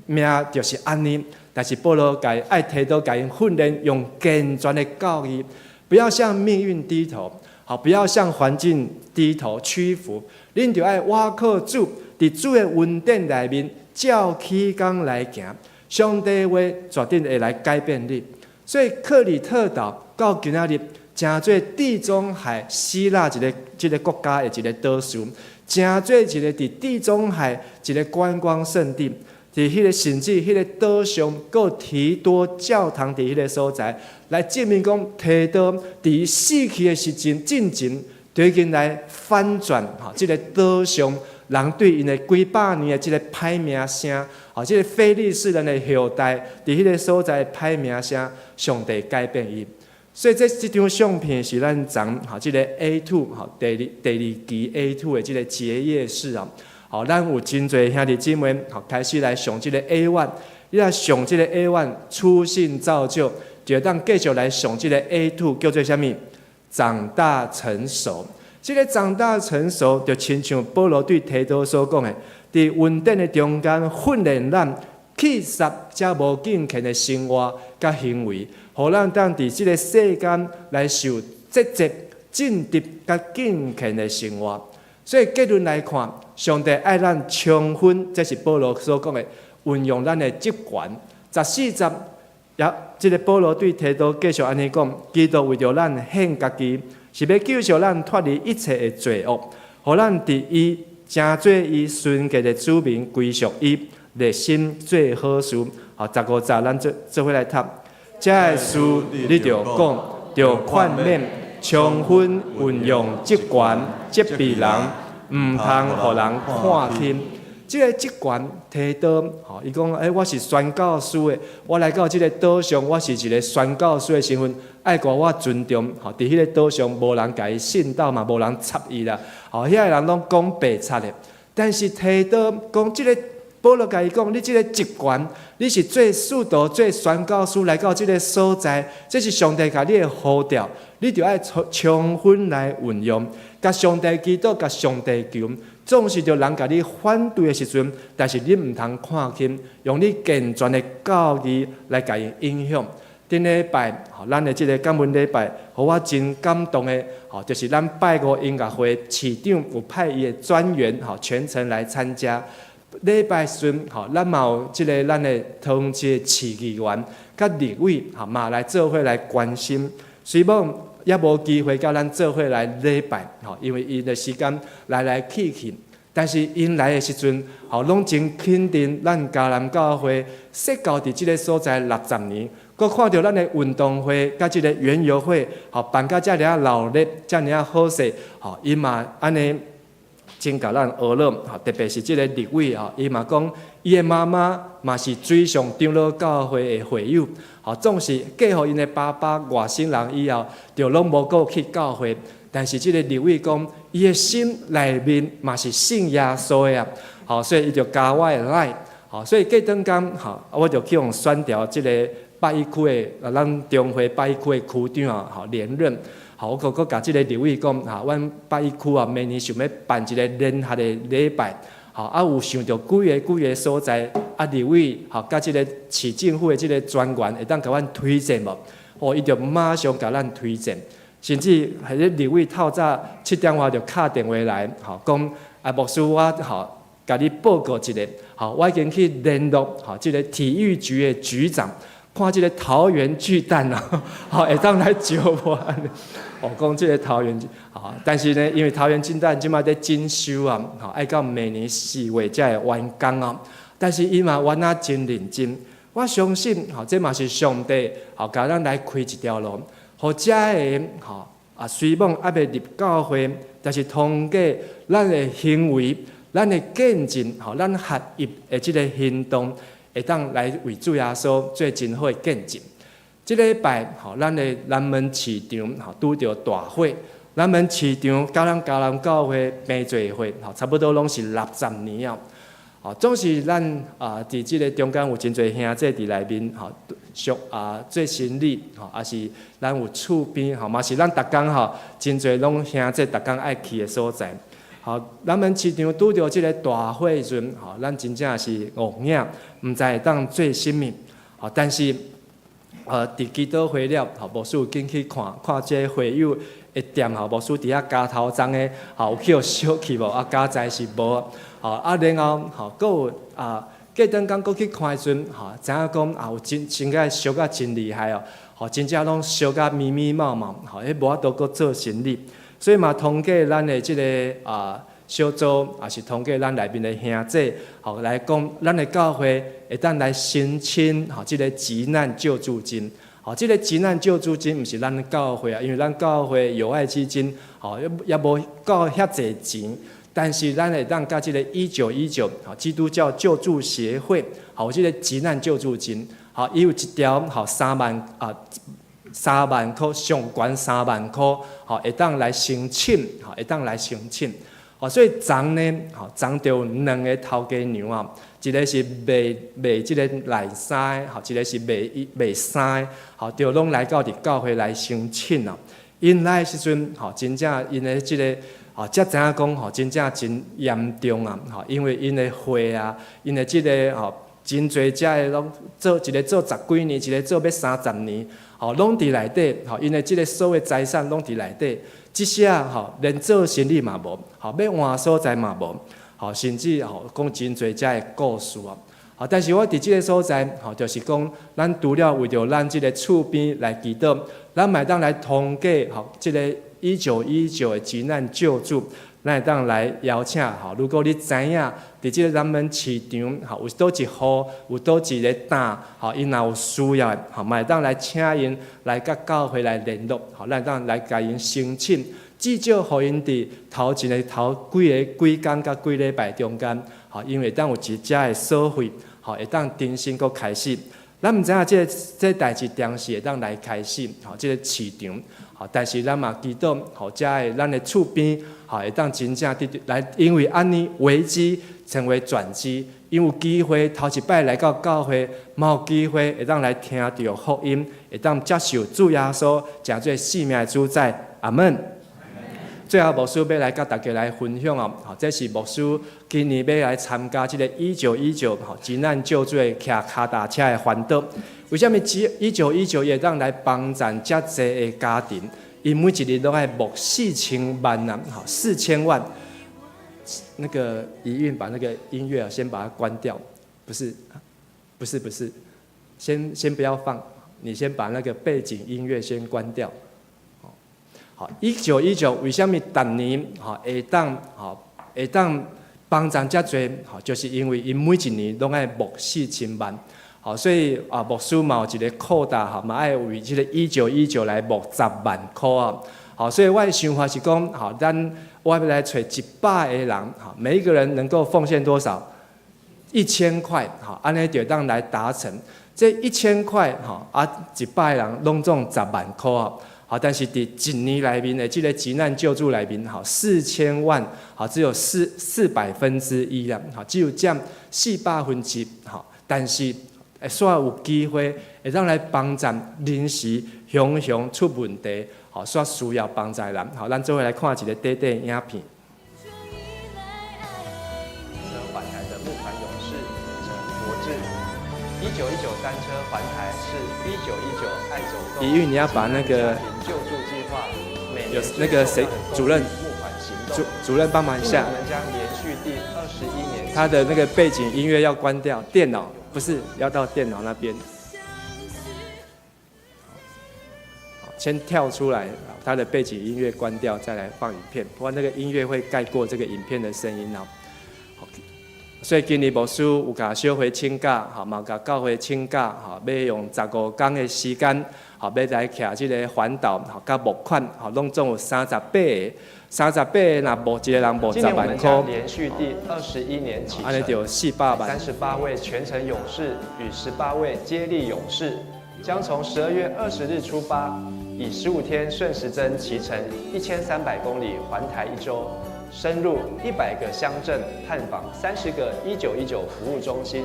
命就是按呢。但是保羅共愛提多共𪜶訓練，用健全的教義，不要向命運低頭，好，不要向環境低頭屈服。恁著愛倚靠主，佇主的恩典內面，照起工來行。上帝話絕對會來改變你。所以克里特島到今仔日，成做地中海希臘一个這个國家的一个島嶼，成做一个佇地中海一个觀光勝地。佇彼个甚至彼个島上，閣有提多教堂佇彼个所在，來證明講提多佇伊死去的時陣，進前就已經來反轉吼，這个島上人對𪜶的幾百年的這个歹名聲，吼，這个非利士人的後代佇彼个所在歹名聲，上帝改變伊。所以這這張相片是咱昨吼這个 A2 吼第二期 A2 的這个結業式啊。吼，咱有真濟兄弟姊妹，吼開始來上這个 A1，你若上這个 A1 初信造就，就當繼續來上這个 A2，叫做啥物？長大成熟。這个長大成熟，就親像保羅對提多所講的，佇恩典的中間訓練咱棄殺這無敬虔的生活佮行為，予咱當佇這个世間來受節制、正直佮敬虔的生活。所以結論來看，上帝愛咱充分，這是保羅所講的，運用咱的職權。14節，也這个保羅對提多繼續按呢講：基督為著咱獻家己，是欲救贖咱脫離一切的罪惡，予咱佇伊成做伊純潔的子民，歸屬伊，熱心做好事。好，15節，咱做做伙來讀。這个事你著講，著勸勉，充分運用職權，責備人，毋通予人看輕。這个職權提多，吼，伊講，欸，我是宣教師的，我來到這个島上，我是一个宣教師的身份，愛予我尊重，吼，佇彼个島上無人共伊信道嘛，無人插伊啦，吼，遐个人攏講白賊的。但是提多講這个保羅共伊講：你這个職權，你是做使徒、做宣教師來到這个所在，這是上帝共你的呼召，你著愛充分來運用，共上帝祈禱，共上帝求。總是著人共你反對的時陣，但是你毋通看輕，用你健全的教義來共伊影響。頂禮拜，吼，咱的這个感恩禮拜，予我真感動的，吼，就是咱拜五音樂會市長有派伊的專員，吼，全程來參加。禮拜時陣，吼，咱嘛有這个咱的桃園市的市議員佮立委，吼，嘛來做伙來關心。雖罔猶無機會佮咱做伙來禮拜，吼，因為𪜶的時間來來去去。但是𪜶來的時陣，吼，攏真肯定咱迦南教會設教佇這个所在六十年，閣看著咱的運動會佮這个園遊會，吼，辦甲遮爾仔熱鬧，遮爾仔好勢，吼，伊嘛按呢真共咱呵咾，吼，特別是這个立委吼，伊嘛講伊的媽媽嘛是水上長老教會的會友，吼，總是嫁予𪜶的爸爸外省人以後，就攏無閣去教會。但是這个立委講，伊的心內面嘛是信耶穌的啊，吼，所以伊就加我的 LINE，吼，所以過轉工，吼，我就去予選調這个八一區的，咱中會八一區的區長啊，吼，連任，吼，我閣閣共這个立委講，哈，阮八一區啊，明年想欲辦一个聯合的禮拜，吼，啊，有想著幾个幾个所在，啊，立委，吼，佮這个市政府的這个專員會當共阮推薦無？哦，伊就馬上共咱推薦。甚至彼个立委透早7點外就敲電話來，吼，講啊，牧師我吼，共你報告一下，吼，我已經去聯絡吼，這个體育局的局長，看這个桃園巨蛋啊，吼，會當來招無？哦，講這个桃園，吼，但是呢，因為桃園巨蛋這擺佇整修啊，吼，愛到明年4月才會完工啊。但是伊嘛玩啊真認真，我相信，吼，這嘛是上帝，吼，共咱來開一條路。予遮个吼啊，雖罔猶未入教會，但是通過咱的行為、咱的見證，吼，咱合一的這个行動，會當來為主耶穌做真好的見證。這禮拜吼，咱的南門市場吼拄著大火，南門市場佮咱迦南教會平濟會吼，差不多攏是六十年啊。吼，總是咱啊，佇這个中間有真濟兄弟佇內面吼，屬啊做生理吼，抑是咱有厝邊吼，嘛是咱逐工吼，真濟攏兄弟逐工愛去的所在。吼，南門市場拄著這个大火時陣，吼，咱真正是戇影，毋知會當做啥物。吼，但是佇祈禱會了，吼，牧師有緊去看看這個會友的店，吼，牧師佇遐加頭鬃的，吼，有去予燒去無？啊，佳哉是無。吼，啊，然後吼，閣有啊，過轉工閣去看的時陣，吼，知影講啊，有真真個燒甲真厲害哦，吼，真正攏燒甲密密麻麻，吼，彼無法度閣做生理，所以嘛，通過咱的這个小組，也是通過咱內面的兄弟，吼，來講，咱的教會會當來申請，吼，這个急難救助金，吼，這个急難救助金毋是咱教會啊，因為咱教會友愛基金，吼，猶無夠遐濟錢。但是咱會當佮這个1919吼基督教救助協會，吼，這个急難救助金，吼，伊有一條吼三萬啊3萬箍，上懸三萬箍，吼，會當來申請，吼，會當來申請，吼，所以昨呢，吼，昨就有兩个頭家娘啊，一个是賣賣這个內衫的，吼，一个是賣衣賣衫的，吼，就攏來到佇教會來申請啊。𪜶來的時陣，吼，真正𪜶的這个。吼，才知影講吼，真正真嚴重啊！吼，因為𪜶的貨啊，𪜶的這个吼，真濟遮的攏做一个做十幾年，一个做欲30年，吼，攏佇內底，吼，𪜶的這个所有財產攏佇內底，這下吼連做生意嘛無，吼，欲換所在嘛無，吼，甚至吼講真濟遮的故事啊！吼，但是我佇這个所在，吼，就是講，咱除了為著咱這个厝邊來祈禱，咱嘛會當來通過吼這个1919的急難救助，咱會當來邀請吼。如果你知影佇這个南門市場吼有佗一戶有佗一个擔吼，𪜶若有需要的吼，嘛會當來請𪜶來佮教會來聯絡，吼，咱會當來共𪜶申請，至少予𪜶佇頭前的頭幾个幾工佮幾禮拜中間，吼，因為會當有一寡的所費，吼，會當重新閣開始。咱毋知影這个這代誌當時會當來開始，吼，這个市場，吼，但是咱嘛祈禱，予遮的咱的厝邊，吼，會當真正佇來，因為按呢危機成為轉機， 𪜶有機會頭一擺來到教會，嘛有機會會當來聽著福音，會當接受主耶穌，成做生命的主宰。阿門。最後，牧師欲來佮大家來分享哦，吼，這是牧師今年欲來參加這个一九一九吼急難救助的騎跤踏車的環島。為啥物一九一九會當來幫贊遮濟的家庭？𪜶每一年攏愛募四千萬啊，吼，四千萬。那個怡韻把那個音樂啊，先把它關掉，不是，不是，不是，先不要放，你先把那個背景音樂先關掉。好，一九一九為啥物逐年吼會當吼會當幫贊遮濟？吼，就是因為𪜶每一年攏愛募四千萬。好，所以啊，牧師嘛有一个擴大吼，嘛愛為這个一九一九來募十萬箍啊。好，所以我的想法是講，吼，咱我欲來揣一百个人，吼，每一個人能夠奉獻多少？1000塊，吼，按呢就當來達成這一千塊，吼，啊，一百个人攏總十萬箍啊。好，但是佇一年內面的這个急難救助內面，吼，四千萬，好，只有1/400啦，好，只有佔1/400，吼，但是會煞有機會會當來幫贊臨時雄雄出問題，吼，煞需要幫助的人，好，咱做伙來看一个短短影片。環台的募款勇士陳國志，1919單車環台是1919愛走動。怡韻，你要把那個救助計劃，有那個誰主任，主任幫忙一下。我們將連續第21年。他的那個背景音樂要關掉，電腦不是要到電腦那邊。先跳出來，他的背景音樂關掉，再來放影片，不然那個音樂會蓋過這個影片的聲音哦。所以今年牧師有共小會請假，吼，嘛共教會請假，吼，欲用15工的時間，吼，欲來騎這个環島，吼，佮募款，吼，攏總有三十八个，三十八个若募一个人募十萬箍，連續第21年啟按呢就400萬。38位全程勇士與18位接力勇士，將從12月20日出發，以15天順時針騎乘1300公里環台一周。深入100個鄉鎮，探訪30個1919服務中心，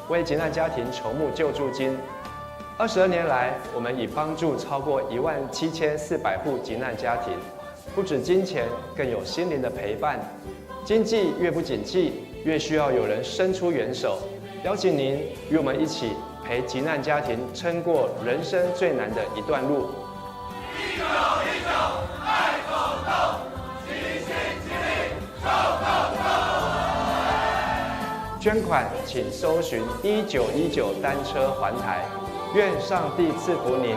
為急難家庭籌募救助金。22年來，我們已幫助超過17400戶急難家庭，不止金錢，更有心靈的陪伴。經濟越不景氣，越需要有人伸出援手。邀請您與我們一起陪急難家庭撐過人生最難的一段路。1919愛走動，齊心齊力，Go Go Go！捐款請搜尋1919單車環台，願上帝賜福您。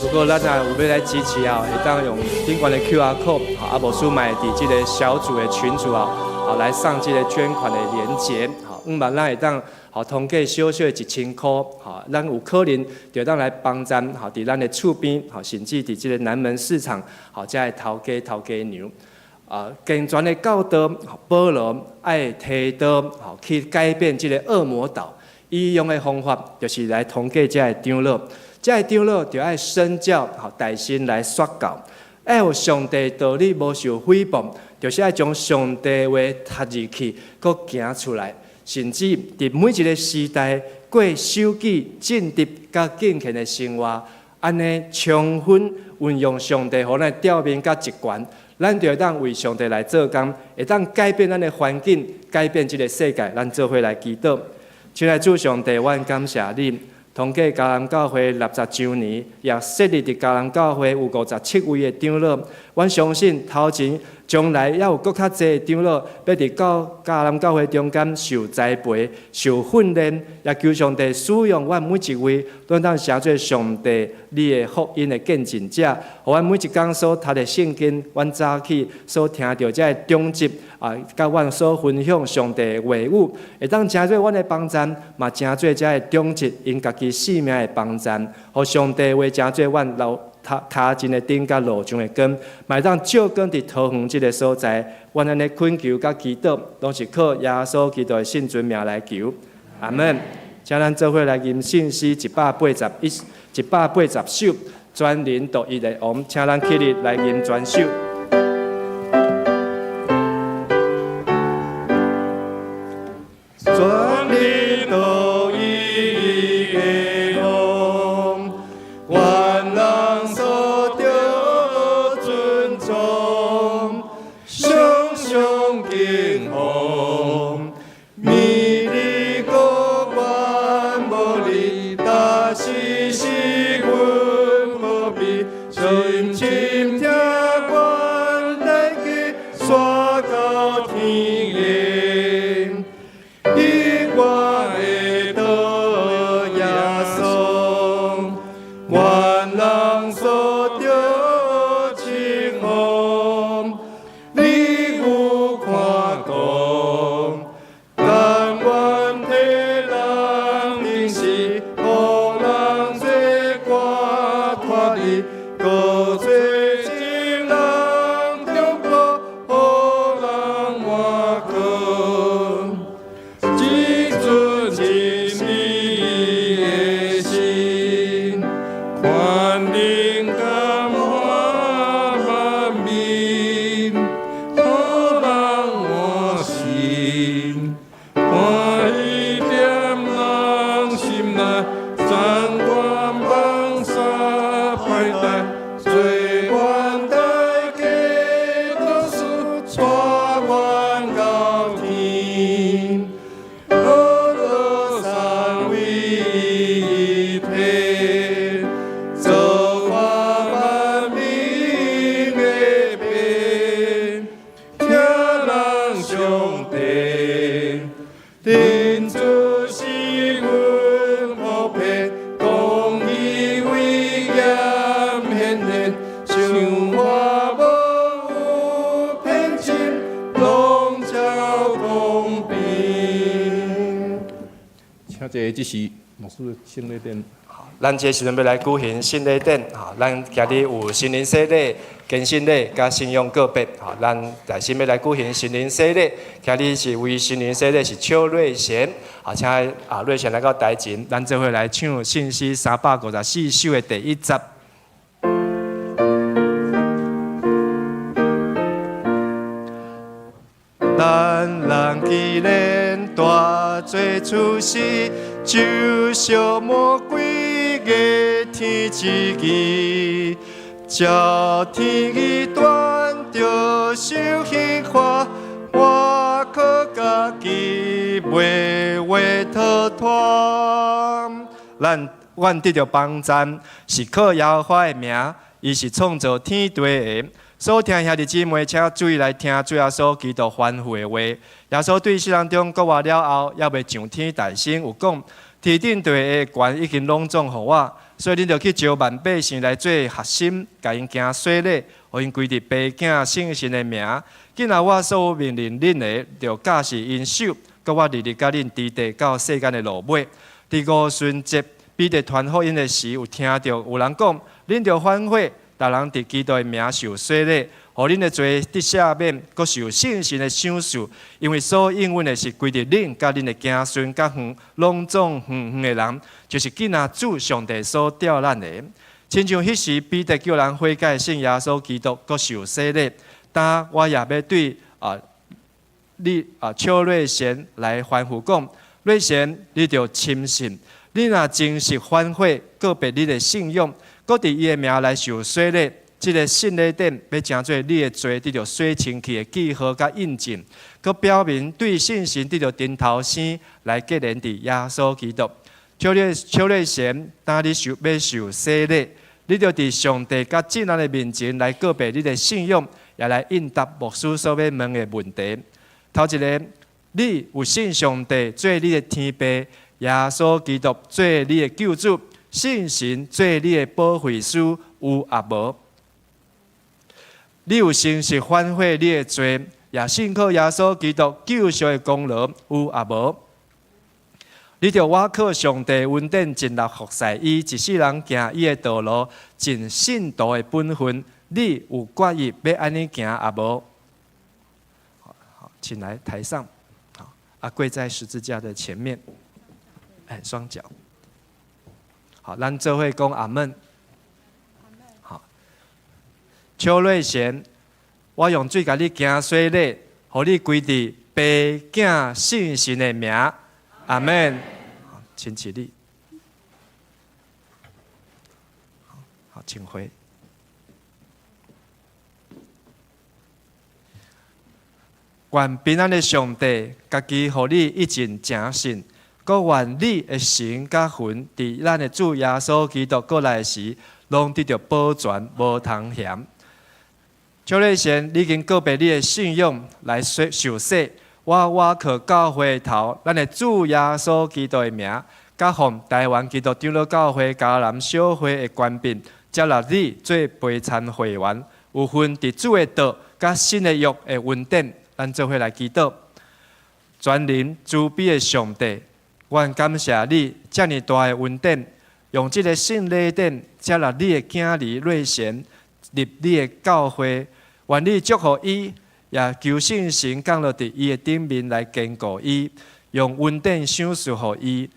如果咱若有欲來支持啊，會當用頂懸的 QR code，好，啊，牧師嘛會佇這个小組的群組啊，好來上這个捐款的連結，好，毋萬咱會當好通過小小的1000箍，好，咱有可能就當來幫贊，好，佇咱的厝邊，好，甚至佇這个南門市場，好，遮的頭家頭家娘。啊，健全的教導，保羅愛提刀，吼去改變這个惡魔島。伊用的方法就是來通過遮的長老，遮的長老就愛身教，吼帶身來說教，愛予上帝道理無受毀謗，就是愛將上帝話讀入去，閣行出來，甚至佇每一个時代過守己正直佮敬虔的生活，按呢充分運用上帝予咱的調命佮職權。咱就會當為上帝來做工，會當改變咱的環境，改變這个世界。咱做伙來祈禱，親愛主上帝，阮感謝你。通過迦南教會60週年，也設立佇迦南教會有57位的長老。阮相信頭前將來猶有閣較濟的長老，欲佇教迦南教會中間受栽培、受訓練，也求上帝使用阮每一位，攏當成做上帝你的福音的見證者。予阮每一工所讀的聖經，阮早起所聽著這个長執啊，佮阮所分享上帝的話語，會當成做阮的幫贊，嘛成做這个長執𪜶家己性命的幫贊，予上帝話成做阮路跤跤前的燈佮路上的光，嘛會當照光佇桃園這个所在。阮按呢懇求佮祈禱，攏是靠耶穌基督的聖尊名來求。阿門。請咱做伙來吟聖詩181、180首，全能獨一的王，請咱起立來吟全首。請這個執事牧師聖禮典。咱這時陣欲來舉行聖禮典，吼，咱今日有成人洗禮、堅信禮佮信仰告白，吼，咱來先欲來舉行成人洗禮。今日是為成人洗禮是邱瑞賢，啊，請啊瑞賢來到台前，咱做伙來唱聖詩354首的第一節。咱人既然大罪出世，就像魔鬼的天之義，照天義斷著受刑罰，我靠家己袂話逃脫。咱阮得著幫贊，是靠耶和華的名，伊是創造天地的。所聽兄弟姊妹，請注意來聽主耶穌基督吩咐的話。耶穌對世人中復活了後，猶未上天大升，有講：天頂地的權已經攏總予我，所以恁著去招萬百姓來做學生，共𪜶行洗禮，予𪜶歸佇父囝聖神的名。今仔我所有命令恁的，著教示𪜶守，閣我日日佮恁佇地到世間的落尾。佇五旬節，彼得傳福音的時，有聽著有人講：恁著反悔。逐人佇基督的名受洗禮，予恁的罪得赦免，閣受聖神的賞賜。因為所應允的是歸佇恁、佮恁的子孫、較遠，攏總遠遠的人，就是今仔主上帝所召咱的。親像彼時彼得叫人悔改，信耶穌基督，閣受洗禮。今我也欲對啊你啊邱瑞賢來吩咐講，瑞賢，你著深信，你若真實反悔，告白你的信仰。閣佇伊的名來受洗禮，這个聖禮典欲成做你的罪得著洗清去的記號佮印證，閣表明對聖神得著重頭生來結連佇耶穌基督。邱瑞邱瑞賢，當你受欲受洗禮，你著佇上帝佮眾人的面前來告白你的信仰，也來應答牧師所欲問的問題。頭一个，你有信上帝做你的天父，耶穌基督做你的救主？聖神做你的保惠師有抑無？你有誠實反悔你的罪，也信靠耶穌基督救贖的功勞有抑無？你著倚靠上帝恩典盡力服侍伊，一世人行伊的道路，盡信徒的本分，你有決意欲按呢行抑無？好，請來台上，好，啊，跪在十字架的前面，哎，雙腳。好，咱做伙講阿門。好，邱瑞賢，我用水共你行洗禮，予你歸佇父囝聖神的名，阿門。好，請起立。好，請回。願平安的上帝，家己予你一盡誠信。閣願你的神佮魂，佇咱的主耶穌基督閣來時，攏得著保全，無通嫌。邱瑞賢，你已經告白你的信仰來受洗，我倚靠教會頭，咱的主耶穌基督的名，佮奉台灣基督長老教會嘉南小會的權柄，接納你做陪餐會員，有份佇主的道佮新的約的恩典，咱做伙來祈禱。全能慈悲的上帝。阮感謝你遮爾大的恩典，用這个聖禮典接納你的囝兒瑞賢入你的教會，願你祝福伊，也求聖神降落佇伊的頂面來堅固伊，用恩典賞賜予伊，予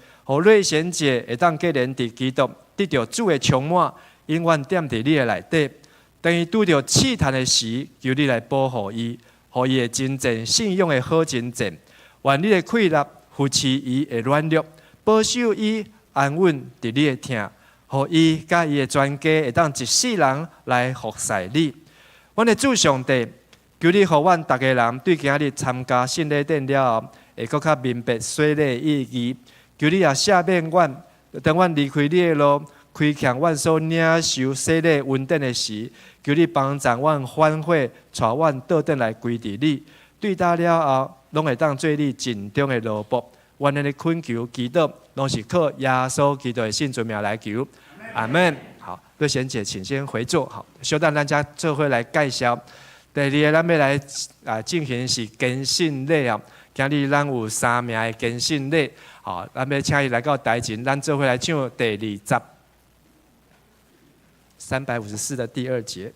瑞賢姐會當結連佇基督，得著主的充滿，永遠踮佇你的內底。當伊拄著試探的時，求你來保護伊，予伊會征戰信仰的好征戰。願你的氣力扶持伊的軟弱，保守伊安穩佇你的疼，予伊佮伊的全家會當一世人來服侍你。阮的主上帝，求你予阮逐个人對今日參加聖禮典了後，會閣較明白洗禮的意義。求你也赦免阮，當阮離開你的路，虧欠阮所領受洗禮恩典的時，求你幫助阮反悔，帶阮倒轉來歸佇你。對待了後，攏會當做你盡忠的奴僕。阮的懇求祈禱，攏是靠耶穌基督的聖尊名來求。阿門。好，瑞賢姐，請先回座。好，小等咱才做伙來介紹。第二个，咱欲來啊進行是堅信禮啊。今日咱有三名的堅信禮。好，好，咱欲請伊來到台前，咱做伙來唱第二節，354的第二節。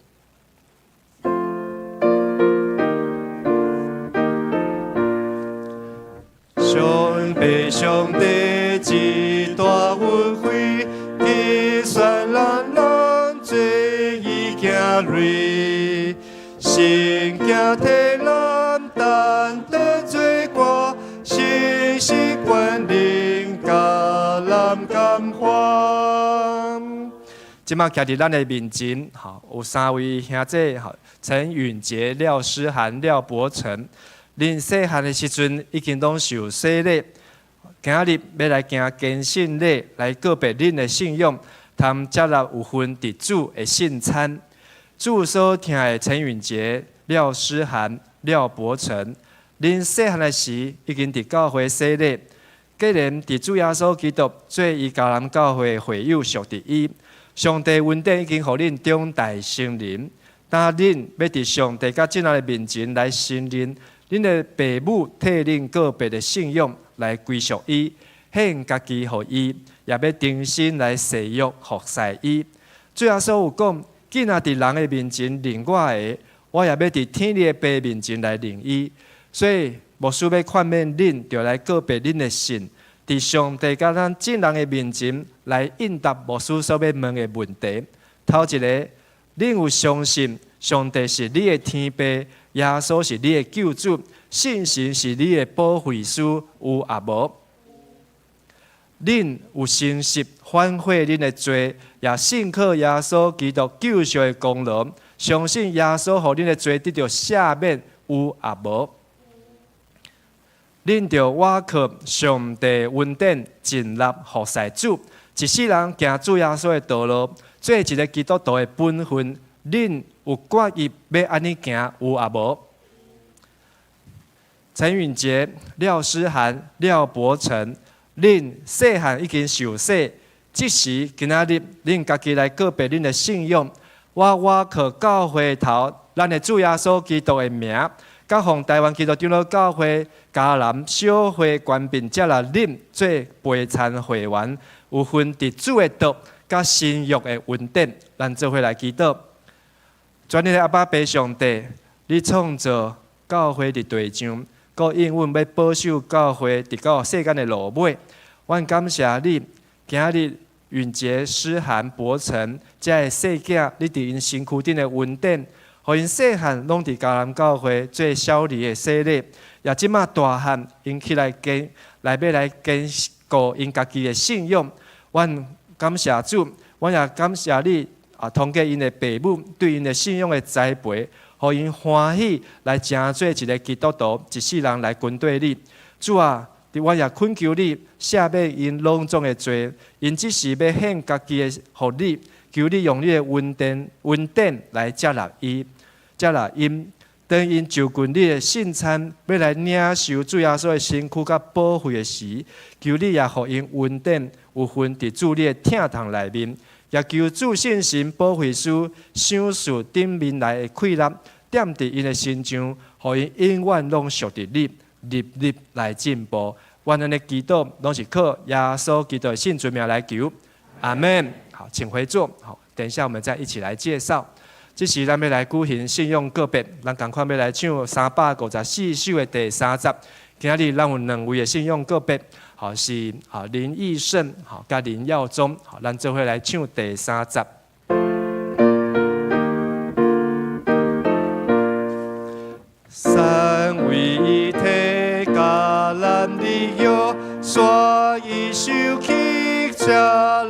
上帝，上帝，這大恩惠，計算咱攏做伊囝兒，聖經替咱擔當罪過，誠實權能共咱感化。這馬徛佇咱的面前，吼，有三位兄弟，吼，陳允傑、廖詩涵、廖伯成。恁細漢的時陣已經攏受洗禮，今日欲來行堅信禮來告別恁的信仰，通接納有份佇主的聖餐。主所疼的陳允傑、廖詩涵、廖伯成，恁細漢的時已經佇教會洗禮，既然佇主耶穌基督做伊迦南教會的會友屬佇伊，上帝恩典已經予恁長大成人，當恁欲佇上帝佮眾人的面前來承認恁的爸母替恁告別的信仰來歸屬伊，獻家己予伊，也欲終身來誓約服侍伊。主耶穌有講：囝若佇人的面前認我的，我也欲佇天的父面前來認伊。所以牧師欲勸勉恁，著來告別恁的信，佇上帝佮咱眾人的面前來應答牧師所欲問的問題。頭一个，恁有相信上帝是你的天父，耶穌是你的救主，聖神是你的保惠師，有抑無？恁有誠實反悔恁的罪，也信靠耶穌基督救贖的功勞，相信耶穌予恁的罪得著赦免，有抑無？恁著倚靠上帝恩典，盡力服侍主，一世人行主耶穌的道路，做一个基督徒的本分。恁有決意欲按呢行，有抑無？陳允傑、廖詩涵、廖伯成，恁細漢已經受洗，這時今仔日恁家己來告別恁的信仰，我倚靠教會頭，咱的主耶穌基督的名，佮奉台灣基督長老教會迦南小會權柄，接納恁做陪餐會員，有份佇主的道佮新約的恩典，咱做伙來祈禱。全能的阿爸父上帝，你創造教會佇地上，閣應允欲保守教會直到世間的落尾。阮感謝你，今日允傑、詩涵、伯成這个細囝，你佇𪜶身軀頂的恩典，予𪜶細漢攏佇迦南教會做小兒的洗禮，也這馬大漢𪜶起來堅來欲來堅固𪜶家己的信仰。阮感謝主，阮也感謝你。啊，通過𪜶的爸母對𪜶的信仰的栽培，予𪜶歡喜來成做一个基督徒，一世人來跟綴你。主啊，阮也懇求你赦免𪜶攏總的罪，𪜶這時欲獻家己的予你，求你用你的恩典恩典來接納伊，接納𪜶。當𪜶就近你的聖餐，欲來領受主耶穌的身軀佮寶血的時，求你也予𪜶恩典有份佇主你的疼痛內面。也求主聖神保惠師賞賜頂面來的氣力，踮佇𪜶的身上，予𪜶永遠攏屬佇你，日日來進步。阮按呢祈禱，攏是靠耶穌基督的聖尊名來求。阿門。好，請回座。好，等一下我們再一起來介紹。這時咱欲來舉行信仰告別，咱仝款欲來唱354首的第三節。今仔日咱有兩位的信仰告別，好，是啊林義盛，好佮林耀宗，好，咱做伙來唱第三節。三位一體迦南的約，煞伊受氣，才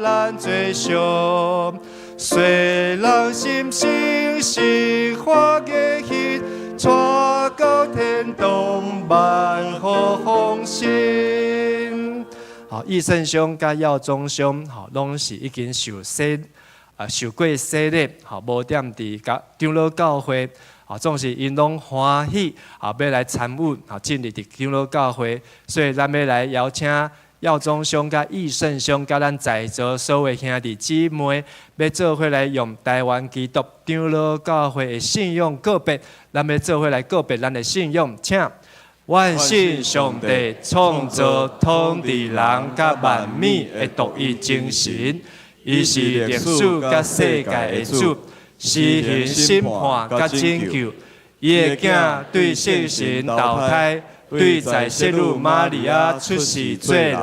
咱做上。雖人心生是化的彼，帶到天堂萬福豐盛。好，義盛兄佮耀宗兄，好，攏是已經受洗，啊，受過洗禮，好，無踮佇教長老教會，啊，總是𪜶攏歡喜，啊，欲來參與，啊，進入佇長老教會，所以咱欲來邀請耀宗兄佮義盛兄佮咱在座所有兄弟姊妹，欲做伙來用台灣基督長老教會的信仰告別，咱欲做伙來告別咱的信仰，請。阮信上帝創造統治人佮萬物的獨一真神，伊是歷史佮世界的主，施行審判佮拯救。伊的囝對聖神投胎，對在聖女瑪利亞出世做人，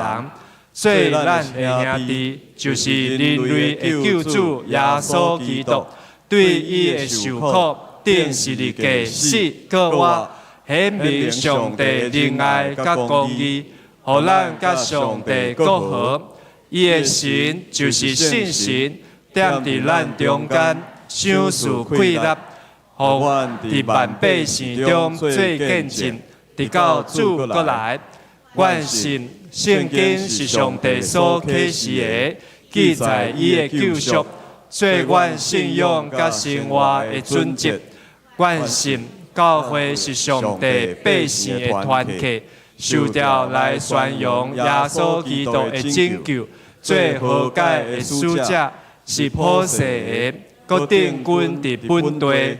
做咱的兄弟，就是人類的救主耶穌基督。對伊的受苦，釘十字架死，閣活，顯明上帝仁愛佮公義，予咱佮上帝閣和。伊的神就是聖神，踮佇咱中間，賞賜快樂，予阮佇萬百姓中做見證，直到主閣來。阮信聖經是上帝所啟示的，記載伊的救贖，做阮信仰佮生活的準則。阮信教會是上帝百姓的團體，受召來宣揚耶穌基督的拯救，做和解的使者，是普世的，閣定根佇本地，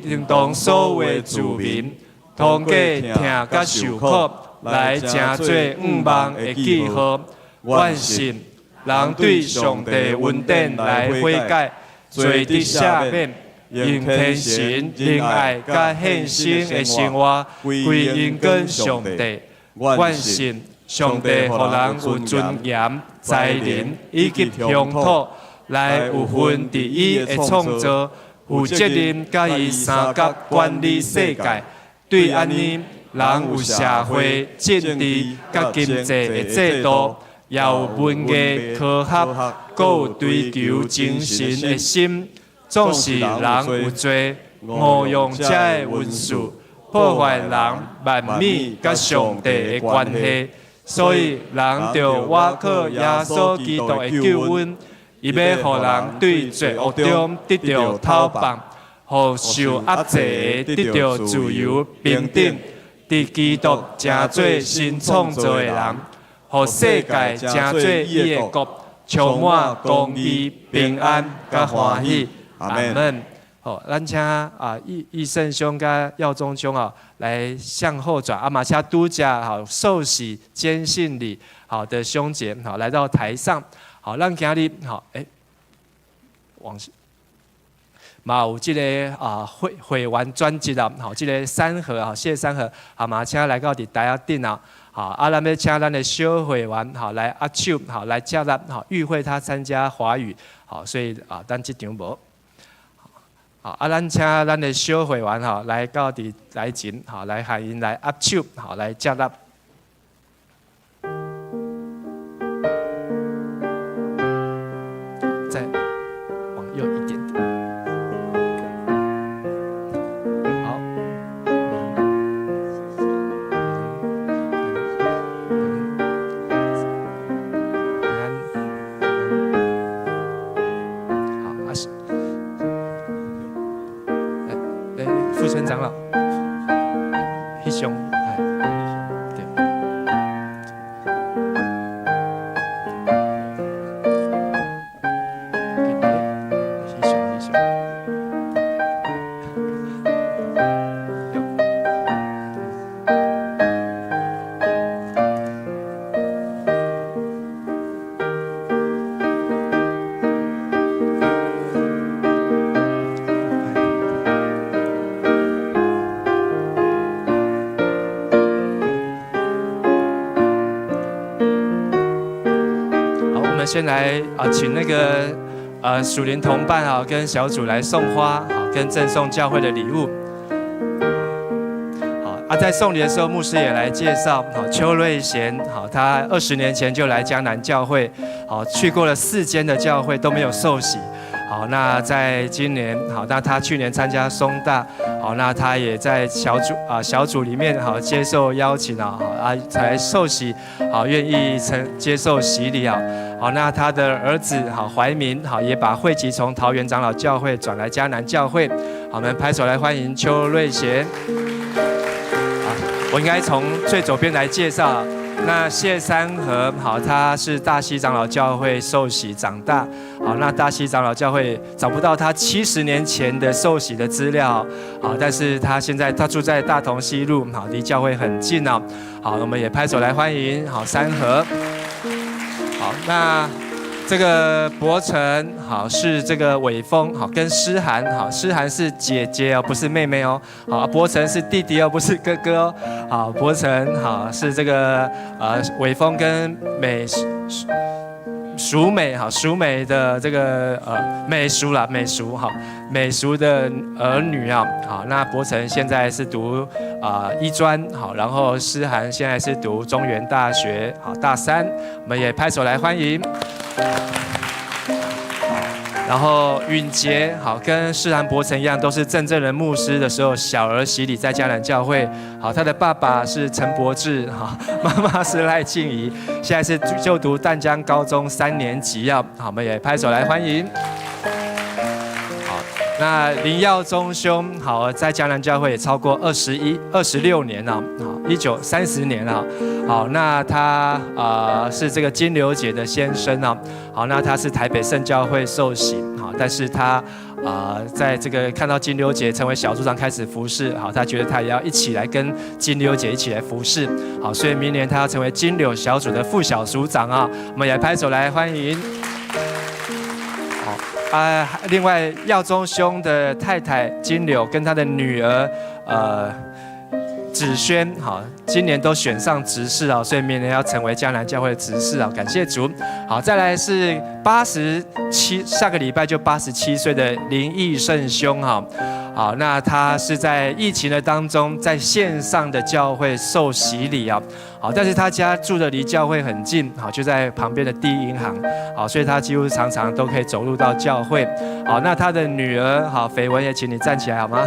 應當所有的住民，通過疼佮受苦來成做向望的記號。阮信人對上帝恩典來悔改，罪得赦免，用虔誠、仁愛佮獻身的生活歸榮給上帝。阮信上帝予人有尊嚴、才能以及鄉土，來有份佇伊的創造，負責任佮伊相佮管理世界。對按呢，人有社會、政治佮經濟的制度，也有文藝、科學，閣有追求精神的心。總是人有罪，誤用這个恩賜，破壞人萬物佮上帝的關係。所以人著倚靠耶穌基督的救恩，伊欲予人對罪惡中得著透放，予受壓制的得著自由平等，佇基督成做新創造的人，予世界成做伊的國，充滿公義、平安佮歡喜。阿門。好，咱請啊義義勝兄佮耀宗兄啊來向後轉，啊嘛請拄才好受洗堅信禮好的兄姐好來到台上，好，咱今日好往嘛有這個啊會會員轉職啦，好，這個三和啊謝三和，好嘛請來到佇台仔頂啊，好，啊咱欲請咱的小會員好來握手，好來接納，好與會他參加華語，好，所以啊咱這場無。好，啊，咱請咱的小會員吼來到佇台前，好來歡迎來握手，好來接納。再往右一點點。好。平安，好，阿是。傅村長老，翕相，哎，對。翕相，翕相。好，我們先來啊，請那個屬靈同伴啊，跟小組來送花，好，跟贈送教會的禮物。好啊，在送禮的時候，牧師也來介紹，好，邱瑞賢，好，他20年前就來迦南教會，好，去過了四間的教會都沒有受洗。好，那在今年，好，那他去年參加松大，好，那他也在小組啊小組裡面，好接受邀請啊，好啊才受洗，好願意承接受洗禮啊，好，那他的兒子好懷民，好也把會籍從桃園長老教會轉來迦南教會，好，我們拍手來歡迎邱瑞賢。啊，我應該從最左邊來介紹。那謝三和，好，他是大溪長老教會受洗長大，好，那大溪長老教會找不到他70年前的受洗的資料，好，但是他現在他住在大同西路，好，離教會很近哦，好，我們也拍手來歡迎，好，三和，好，那這個柏成，好，是這個偉峰，好，跟詩涵，好，詩涵是姐姐哦，不是妹妹哦，好，柏成是弟弟哦，不是哥哥哦，好，柏成，好，是這個偉峰跟美淑美，好，淑美的這個美淑啦，美淑，好，美淑的兒女啊，好，那柏成現在是讀醫專，好，然後詩涵現在是讀中原大學，好，大三，我們也拍手來歡迎。然後允杰，好，跟詩涵、柏成一樣，都是鄭正仁牧師的時候小兒洗禮在迦南教會。好，他的爸爸是陳柏志，哈，媽媽是賴靜怡，現在是就讀淡江高中三年級啊。好，我們也拍手來歡迎。好，那林耀宗兄，好，在迦南教會也超過21、26年了，好，19、30年了。好，那他是這個金柳姐的先生啊。好，那他是台北聖教會受洗，好，但是他在這個看到金柳姐成為小組長開始服侍，好，他覺得他也要一起來跟金柳姐一起來服侍，好，所以明年他要成為金柳小組的副小組長啊，我們也拍手來歡迎。好啊，另外耀宗兄的太太金柳跟他的女兒子軒，好，今年都選上執事啊，所以明年要成為迦南教會的執事啊，感謝主。好，再來是八十七，下個禮拜就87歲的林義勝兄哈，好，那他是在疫情的當中，在線上的教會受洗禮啊，好，但是他家住的離教會很近，好，就在旁邊的第一銀行，好，所以他幾乎常常都可以走路到教會。好，那他的女兒，好，緋文也請你站起來好嗎？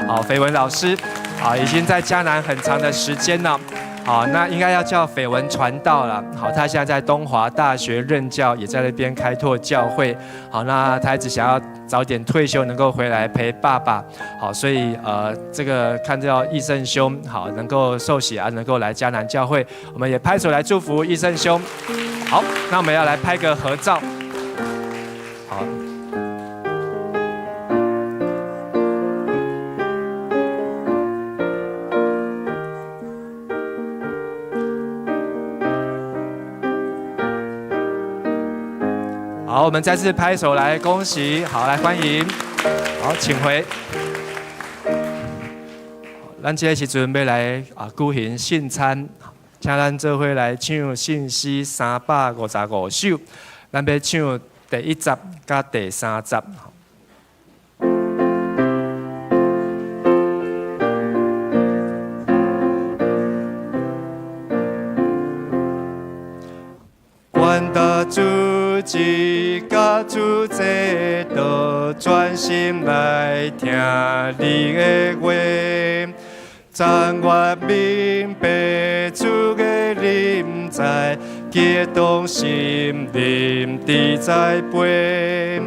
好，緋文老師。好，已經在迦南很長的時間了。好，那應該要叫緋文傳道了。好，他現在在東華大學任教，也在那邊開拓教會。好，那他一直想要早點退休，能夠回來陪爸爸。好，所以這個看到義勝兄，好，能夠受洗啊，能夠來迦南教會，我們也拍手來祝福義勝兄。好，那我們要來拍個合照。好。好，我們再次拍手來恭喜，好，來歡迎，好，請回。咱這個時陣欲來舉行聖餐，請咱做伙來唱聖詩355首，咱欲唱第一節佮第三節。願大主子佮主這道，專心來聽你的話，怎願明白主的臨在，激動心靈佇栽培，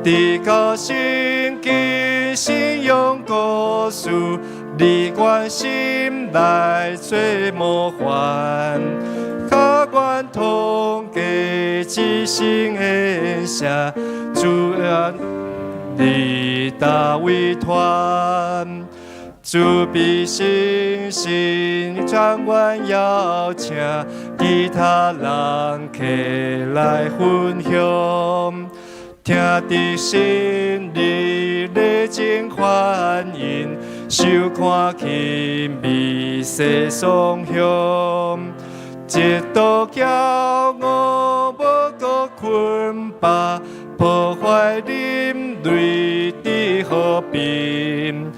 直到聖經信仰故事，你願心來做模範。較願通過一生的寫，主啊，你大委托，主必信心將阮邀請其他人客來分享，聽得心裡熱情歡迎，收看輕微細雙向。一度驕傲無閣捆綁，破壞人類的和平。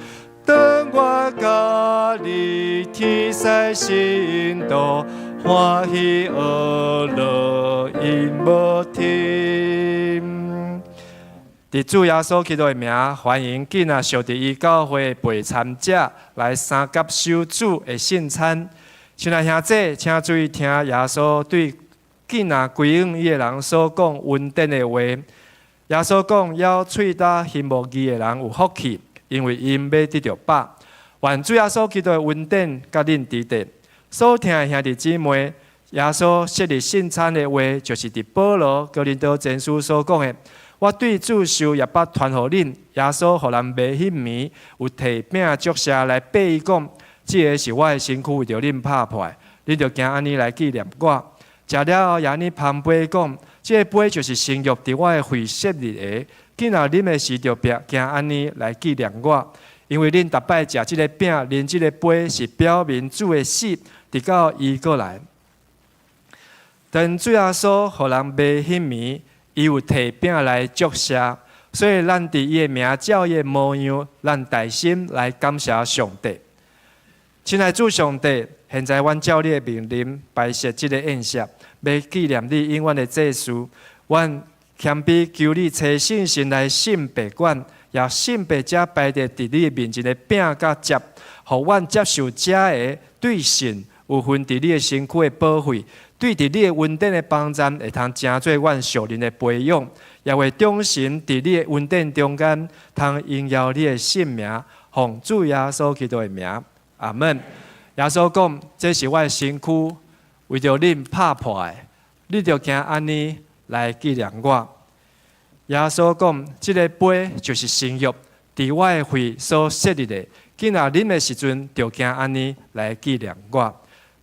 當我佮你天使信徒，歡喜學樂永無停。佇主耶穌基督的名，歡迎囝仔相佇伊教會陪參者來三甲守主的聖餐。親愛兄弟，請注意聽耶穌對囝仔歸向伊的人所講恩典的話。耶穌講：枵喙焦行無義的人有福氣，因為𪜶欲得著飽。願主耶穌基督的恩典佮恁佇佇。所疼的兄弟姊妹，耶穌設立聖餐的話，就是佇保羅哥林多前書所講的。我對主受耶伯傳予恁，耶穌予人賣彼暝，有提餅祝謝來擘伊講：這个是我的身軀，為著恁拍破的，恁著行按呢來紀念我。食了後，也按呢捧杯講：這个杯就是新約佇我的血設立的，囝若啉的時，著別行按呢來紀念我。因為恁逐擺食這个餅、啉這个杯，是表明主的死，直到伊閣來。當主耶穌予人賣彼暝，伊有提餅來祝謝，所以咱佇伊的名照伊的模樣，咱大心來感謝上帝。親愛主上帝，現在阮照你的命令擺設這个宴席，欲紀念你永遠的祭司。阮謙卑求你差聖神來聖別阮，也聖別這擺佇你面前的餅佮汁，予阮接受這个對神有份佇你的身軀的寶血，對佇你的恩典的幫助，會通成做阮屬靈的培養，也會忠心佇你的恩典中間，通榮耀你的聖名，奉主耶穌基督的名，阿門。耶穌講：這是我的身軀，為著恁拍破的，你著行按呢來紀念我。耶穌講：這个杯就是新約，佇我的血所設立的，囝若啉的時陣，著行按呢來紀念我。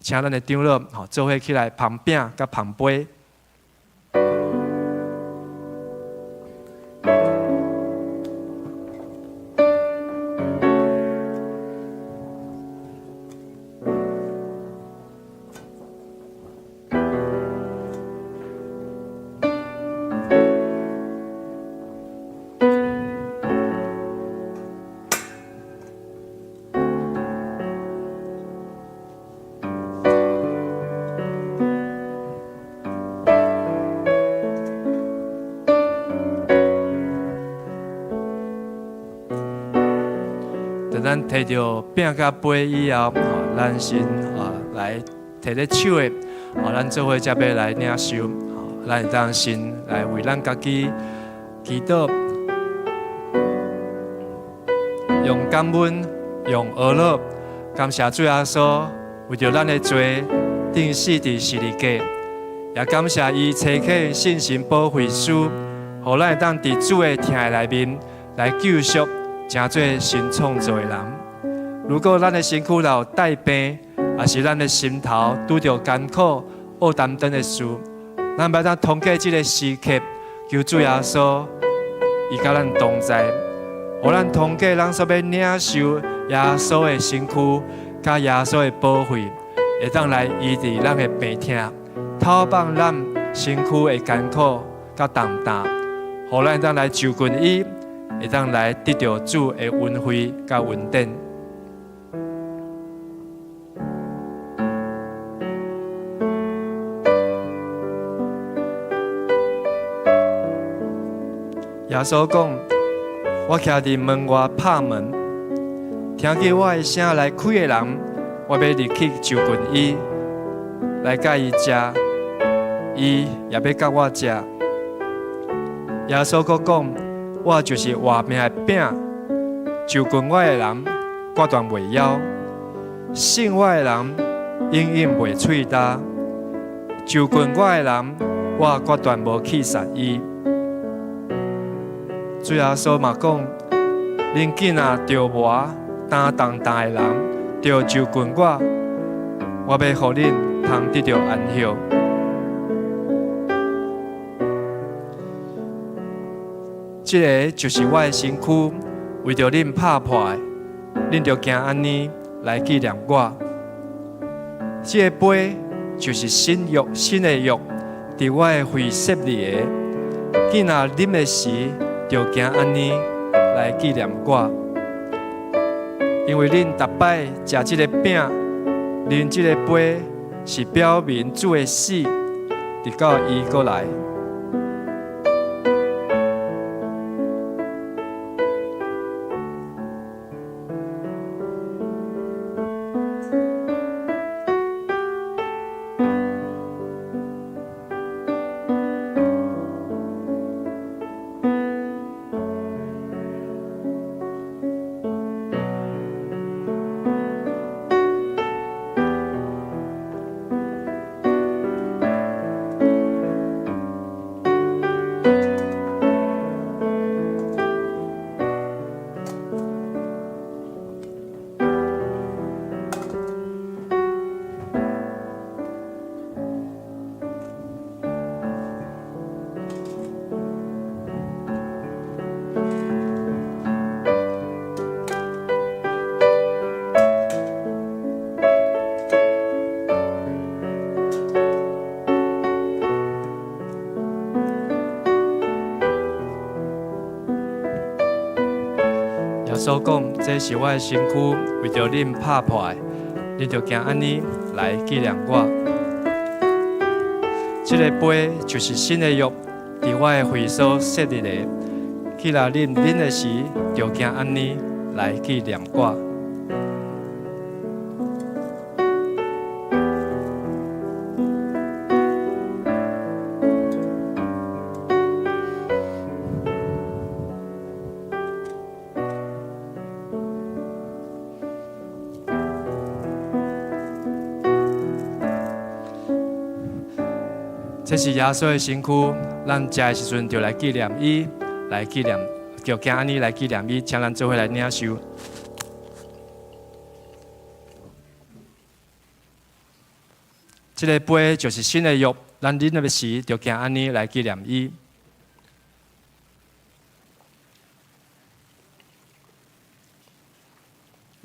請咱的長老吼，做伙起來捧餅佮捧杯。當咱提著餅佮杯以後，咱先啊來提咧手的，咱做伙才欲來領受，咱會當先來為咱家己祈禱，用感恩，用呵咾，感謝主耶穌為著咱的罪釘死佇十字架，也感謝伊差遣聖神保惠師，予咱會當佇主的疼愛內面來救贖，成做新創造的人。如果咱的身軀有帶病，抑是咱的心頭拄著艱苦、烏擔當的事，咱欲當通過這个時刻，求主耶穌伊佮咱同在，予咱通過咱所欲領受耶穌的身軀，佮耶穌的寶血，會當來醫治咱的病痛，透放咱身軀的艱苦佮重擔，予咱會當來就近伊，會當來得著主的恩惠佮恩典。耶穌講：我徛佇門外拍門，聽見我的聲來開的人，我欲入去就近伊，來佮伊食，伊也欲佮我食。耶穌閣講：我就是活命的餅，就近我的人，決斷袂枵；信我的人，永遠袂喙焦。就近我的人，我決斷無棄殺伊。主耶穌嘛講：恁囝若著磨擔重擔的人，著就近我，我欲予恁通得著安息。這个就是我的身軀，為著恁拍破的，恁著行按呢來紀念我。這个杯就是新約，新的約，佇我的血設立的。囝若啉的時，就行按呢來紀念我。因為恁逐擺食這个餅，啉這个杯，是表明主的死，直到伊閣來。穌講：這是我的身軀，為著恁拍破的，恁著行按呢來紀念我。這个杯就是新的約，佇我的血所設立的。既然恁啉的時，就行按呢來紀念我。這是耶穌的身軀，咱食的時陣就來紀念伊，來紀念，就行按呢來紀念伊，請咱做伙來領受。這个杯就是新的約，咱啉的時就行按呢來紀念伊。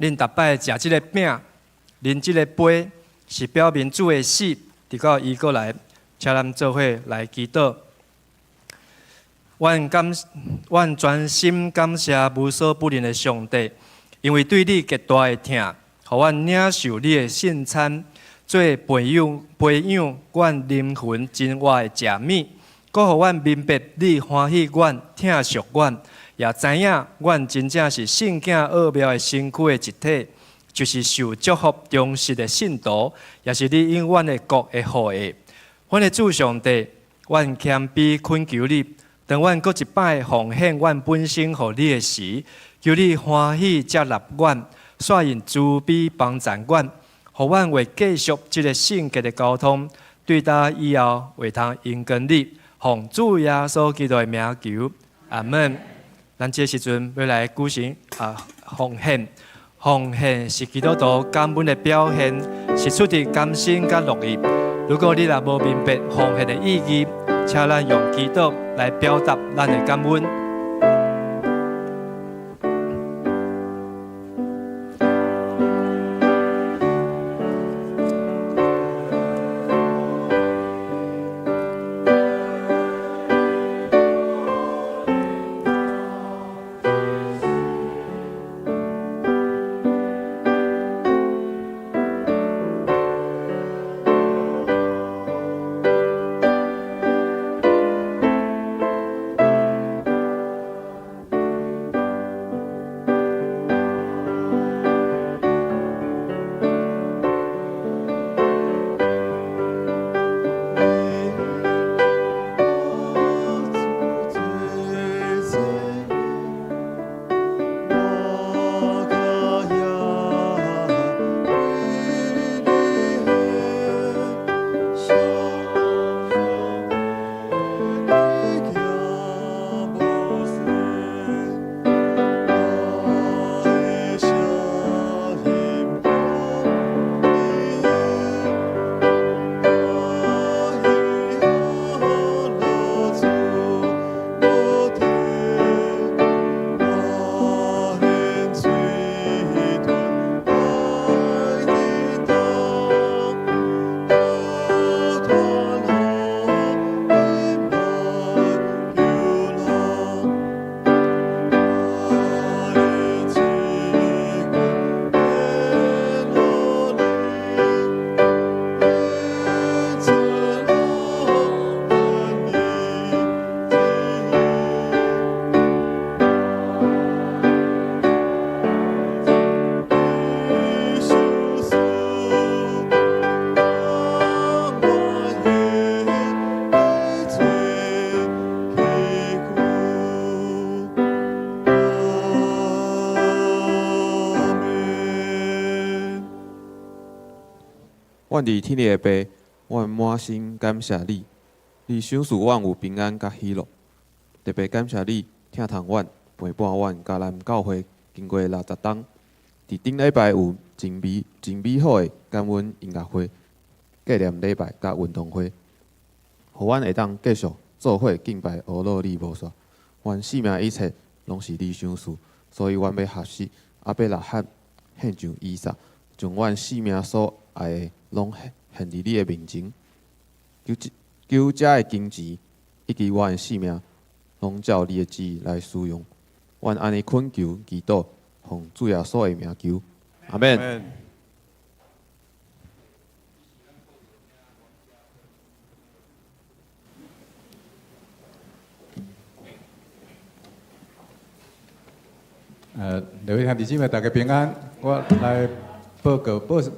恁逐擺食這个餅，啉這个杯，是表明主的死，直到伊閣來。請咱做伙來祈禱。阮感，阮全心感謝無所不能的上帝，因為對你極大的疼，予阮領受你的聖餐，做培養培養阮靈魂真活的食物，閣予阮明白你歡喜阮、疼惜阮，也知影阮真正是聖潔奧妙的身軀的一體，就是受祝福忠實的信徒，也是你永遠的國的後裔。阮的主上帝，阮謙卑懇求你，當阮閣一擺奉獻阮本身予你的時，求你歡喜接納阮，煞用慈悲幫贊阮，予阮會繼續這个聖潔的交通，對今以後會通榮光你，奉主耶穌基督的名求，阿門。咱這時陣欲來舉行啊奉獻，奉獻是基督徒感恩的表現，是出自甘心佮樂意。如果你若無明白奉獻的意義，請咱用祈禱來表達咱的感恩。阮佇天的父，阮滿心感謝你，你賞賜阮有平安佮喜樂。特別感謝你疼痛阮，陪伴阮，佮咱教會經過60冬。佇頂禮拜有真美、真美好的感恩音樂會、紀念禮拜佮運動會，予阮會當繼續做伙敬拜阿樂你無煞。阮性命一切攏是你賞賜，所以阮欲學習亞伯拉罕獻上以撒，將阮性命所愛的攏獻佇你的面前。求這求這的金錢以及阮的性命，攏照你的旨意來使用。阮按呢懇求祈禱，奉主耶穌的名求，阿們。各位兄弟姊妹，大家平安。我來報告，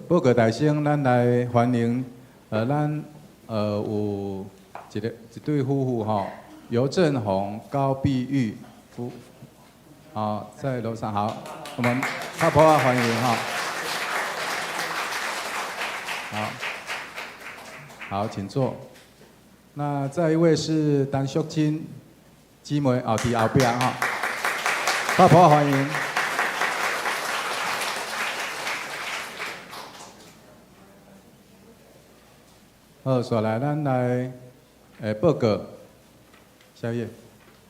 報告大聲，咱來歡迎，咱有一對夫婦吼，尤振宏、高碧玉夫，好，在樓上好，我們拍噗仔歡迎哈。好，好，請坐。那再一位是陳淑貞姊妹，哦，佇後壁哈。拍噗仔歡迎。好，紲來咱來報告，小葉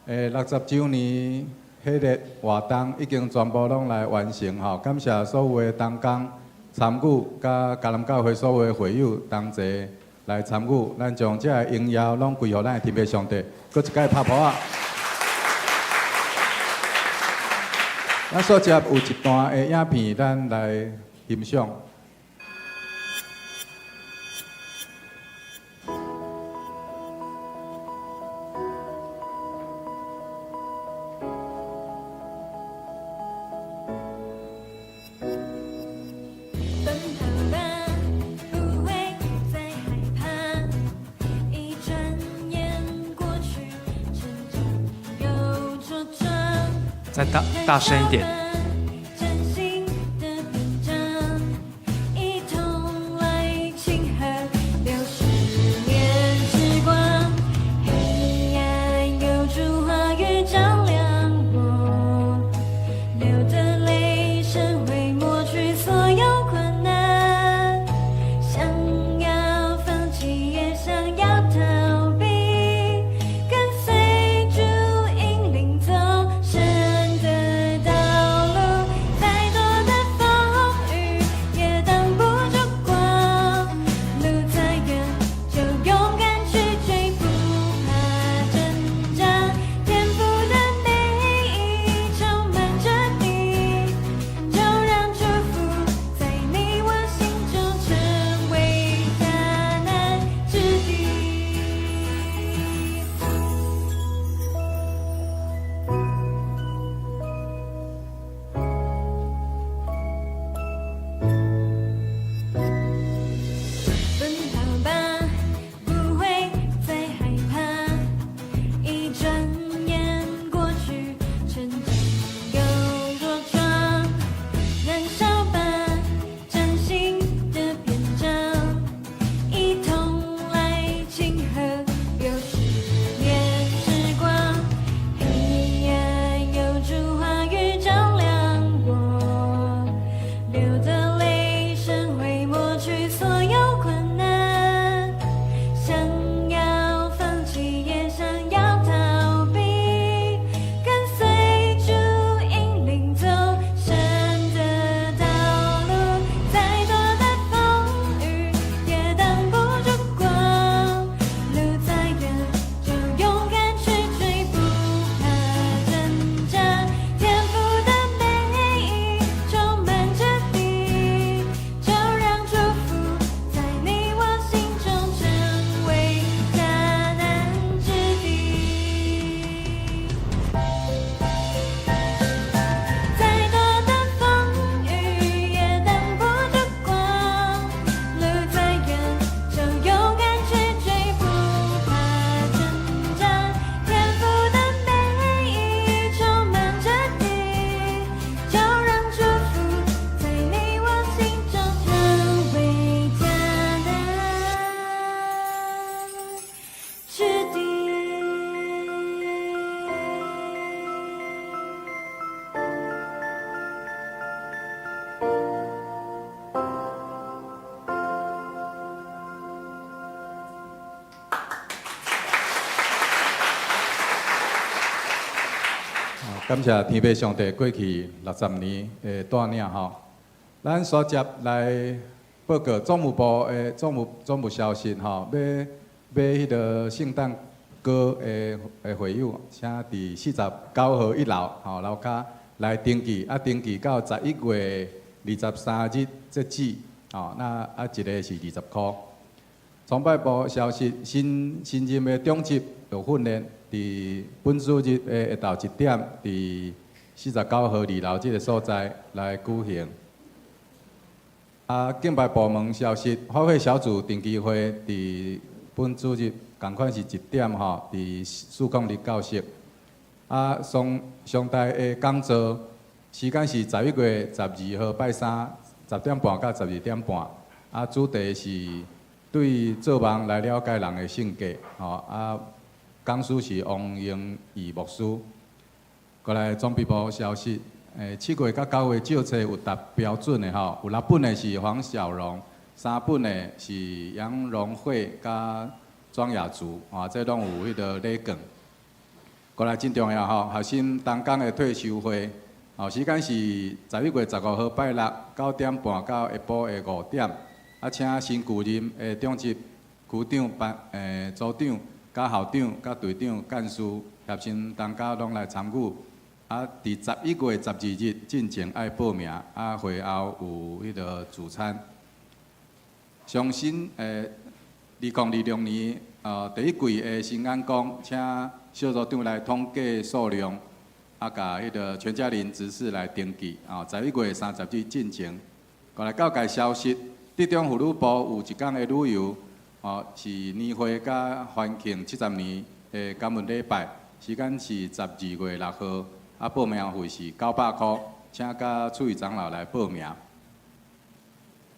，60週年彼个活動已經全部攏來完成吼，感謝所有的同工參與，佮迦南教會所有的會友同齊來參與，咱將這个榮耀攏歸予咱的天父上帝，閣一擺拍噗仔。咱所接有一段的影片，咱來欣賞。奔跑吧，不會再害怕。一轉眼過去，成長又茁壯。再大大聲一點。嶄新的篇章，一同來慶賀60年時光。黑暗有主話語照亮我，流的淚神會抹去所有困難。想要放棄也想要逃避，跟隨主引領走神的道路。再多的風雨也擋不住光，路再遠就勇敢去追，不怕掙扎。天父的美意充滿着你，就讓祝福在你我心中成為迦南之地。奔跑吧，不會再害怕。一轉眼過去，成長又茁壯。燃燒吧，嶄新的篇章，一同來慶賀60年時光。黑暗有主話語照亮我，流的淚神會抹去所有困難。想要放棄也想要逃避，跟隨主引領走神的道路。再多的風雨也擋不住光，路再遠就勇敢去追，不怕掙扎。天父的美意充滿着你，就讓祝福在你我心中成為迦南之地。再多的風雨也擋不住光，路再遠就勇敢去追，不怕掙扎。天父的美意充滿着你，就讓祝福在你我心中成為迦南之地。感謝天父上帝過去60年的帶領吼，咱所接來報告總務部的總務消息吼，欲買彼个聖誕糕的會友，請佇49號一樓吼樓跤來登記，啊，登記到11月23日截止，哦，那啊一个是20箍。崇拜部消息，新新任的長執有訓練，佇本主日的下晝1點，佇49號二樓這个所在來舉行。啊，敬拜部門消息，發會小組定期會佇本主日仝款是1點吼，佇402教室。啊，上上大的講座時間是11月12號拜三，10點半到12點半。啊，主題是對做夢來了解人的性格，吼啊，講師是王英義牧師。過來裝備部消息，7月佮9月照冊有達標準的吼，有六本的是黃小榮，三本的是楊榮惠佮莊雅竹，啊，這攏有彼个禮券。過來真重要吼，學生同工的退修會，吼，時間是11月15號拜六9點半到下晡的5點，啊，請新舊任的長執、區長、班組長、佮校長、佮隊長、幹事、協心同家攏來參與。啊，佇11月12日進前愛報名，啊，會後有彼个聚餐。上新2026年第一季的新眼光，請小組長來統計數量，啊，共彼个全家林執事來登記，啊，11月30日進前。過來教界消息，德中婦女部有一工的旅遊，哦，是年會佮歡慶70年的感恩禮拜，時間是12月6號，啊，報名費是900箍，請佮處理長老來報名。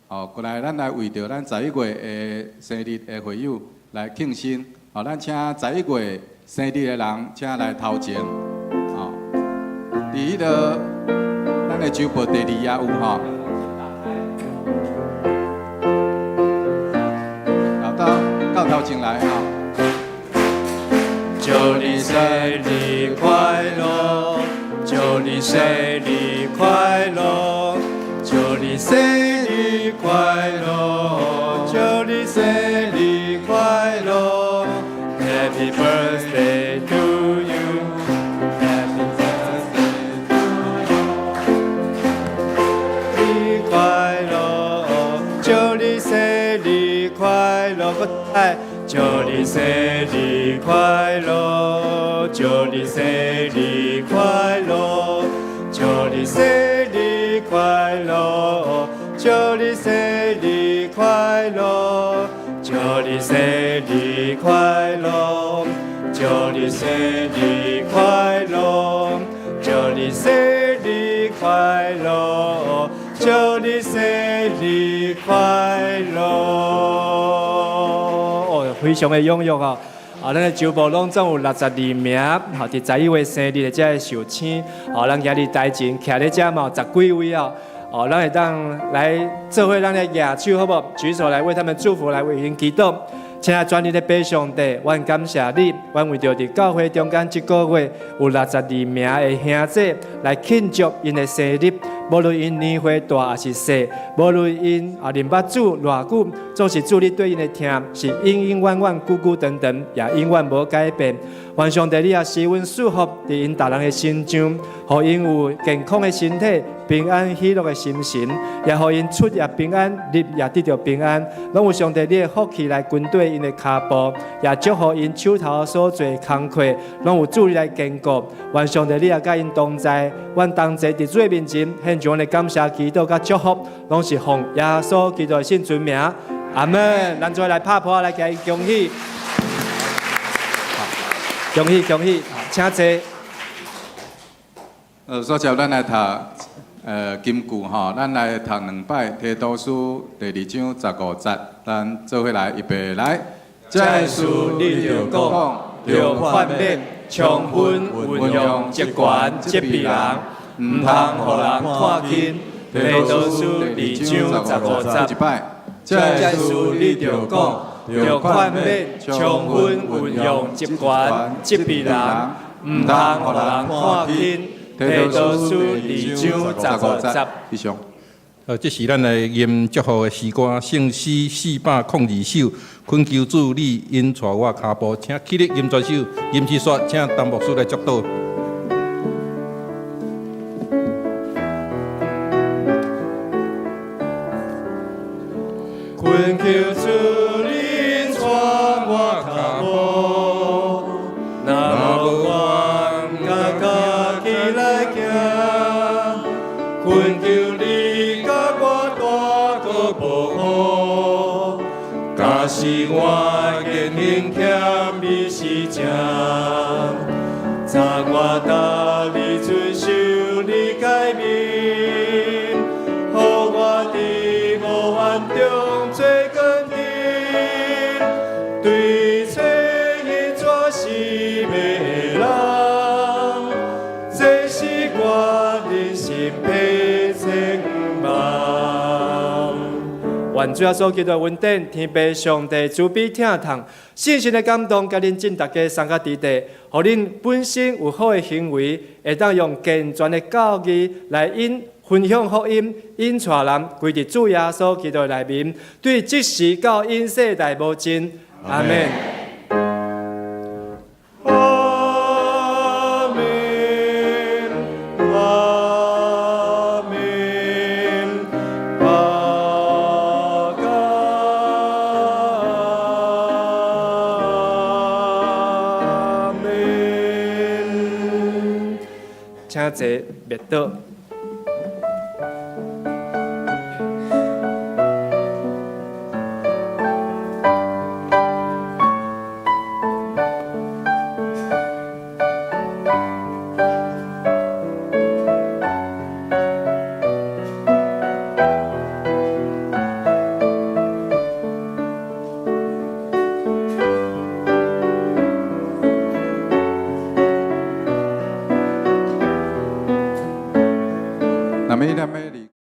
哦，過來，咱來為著咱十一月的生日的會友來慶生。哦，咱請十一月生日的人，請來頭前。哦，佇彼个咱的周報第二頁有吼。好，到頭前來吼。祝你生日快樂，祝你生日快樂，祝你生日快樂，祝你生日快樂。Happy birthday to you, Happy birthday to you。你快樂，祝你生日快樂，哎，祝你生日快樂，祝你生日快樂，祝你生日快樂，祝你生日快樂，祝你生日快樂，祝你生日快樂，祝你生日快樂，祝你生日快樂。哦，非常的踴躍哦！啊，咱的周報攏總有62名，吼，佇十一月生日的這个壽星，吼，咱今日台前徛咧遮嘛有十幾位哦，哦，咱會當來做伙咱來舉手好無？舉手來為他們祝福，來為𪜶祈禱。親愛全能的父上帝，阮感謝你，阮為著佇教會中間這个月有62名的兄弟來慶祝𪜶的生日，無論𪜶年歲大抑是細，無論𪜶啊認捌主偌久，總是主你對𪜶的疼是永永遠遠、久久長長，也永遠無改變。願上帝你也賜阮祝福佇𪜶逐人的身上，予𪜶有健康的身體、平安喜樂的心神，也予𪜶出入平安，入也得著平安。攏有上帝你的福氣來跟綴𪜶的跤步，也祝福𪜶手頭所做的工課，攏有主你來堅固。願上帝你也佮𪜶同在，阮同齊佇主的面前獻上阮的感謝、祈禱佮祝福，攏是奉耶穌基督的聖尊名。阿門。咱做伙來拍噗仔來共伊恭喜。恭喜恭喜，請坐。所接咱來讀金句吼，咱來讀兩擺提多書第二章十五節，咱做伙來預備來。這事你著講，著勸勉，充分運用職權責備人，毋通予人看輕。提多書二章十五節。一擺。這事你著講，著勸勉，充分運用職權責備人，毋通予人看輕。提多書二章十五節。以上。這是咱來吟祝福的詩歌，聖詩402首，懇求主你引帶我跤步，請起立吟全首，吟詩煞，請陳牧師來祝禱。懇求主你帶我跤步，若無阮敢家己來行，懇求你共我大個保護，假使我言行欠美是正，早我逐日遵守你誡命，予我佇黑暗中做光燈，對揣伊怎是迷人，這是我人生彼前望。願主耶穌基督的恩典、天父上帝慈悲疼痛、聖神的感動，共恁眾大家送到佇地，予恁本身有好的行為，會當用健全的教義來引分享福音，引帶人歸佇主耶穌基督的內面，對這時到永世代無盡。阿們。阿們，阿們，阿迦們。請坐，默禱。那麼，那麼。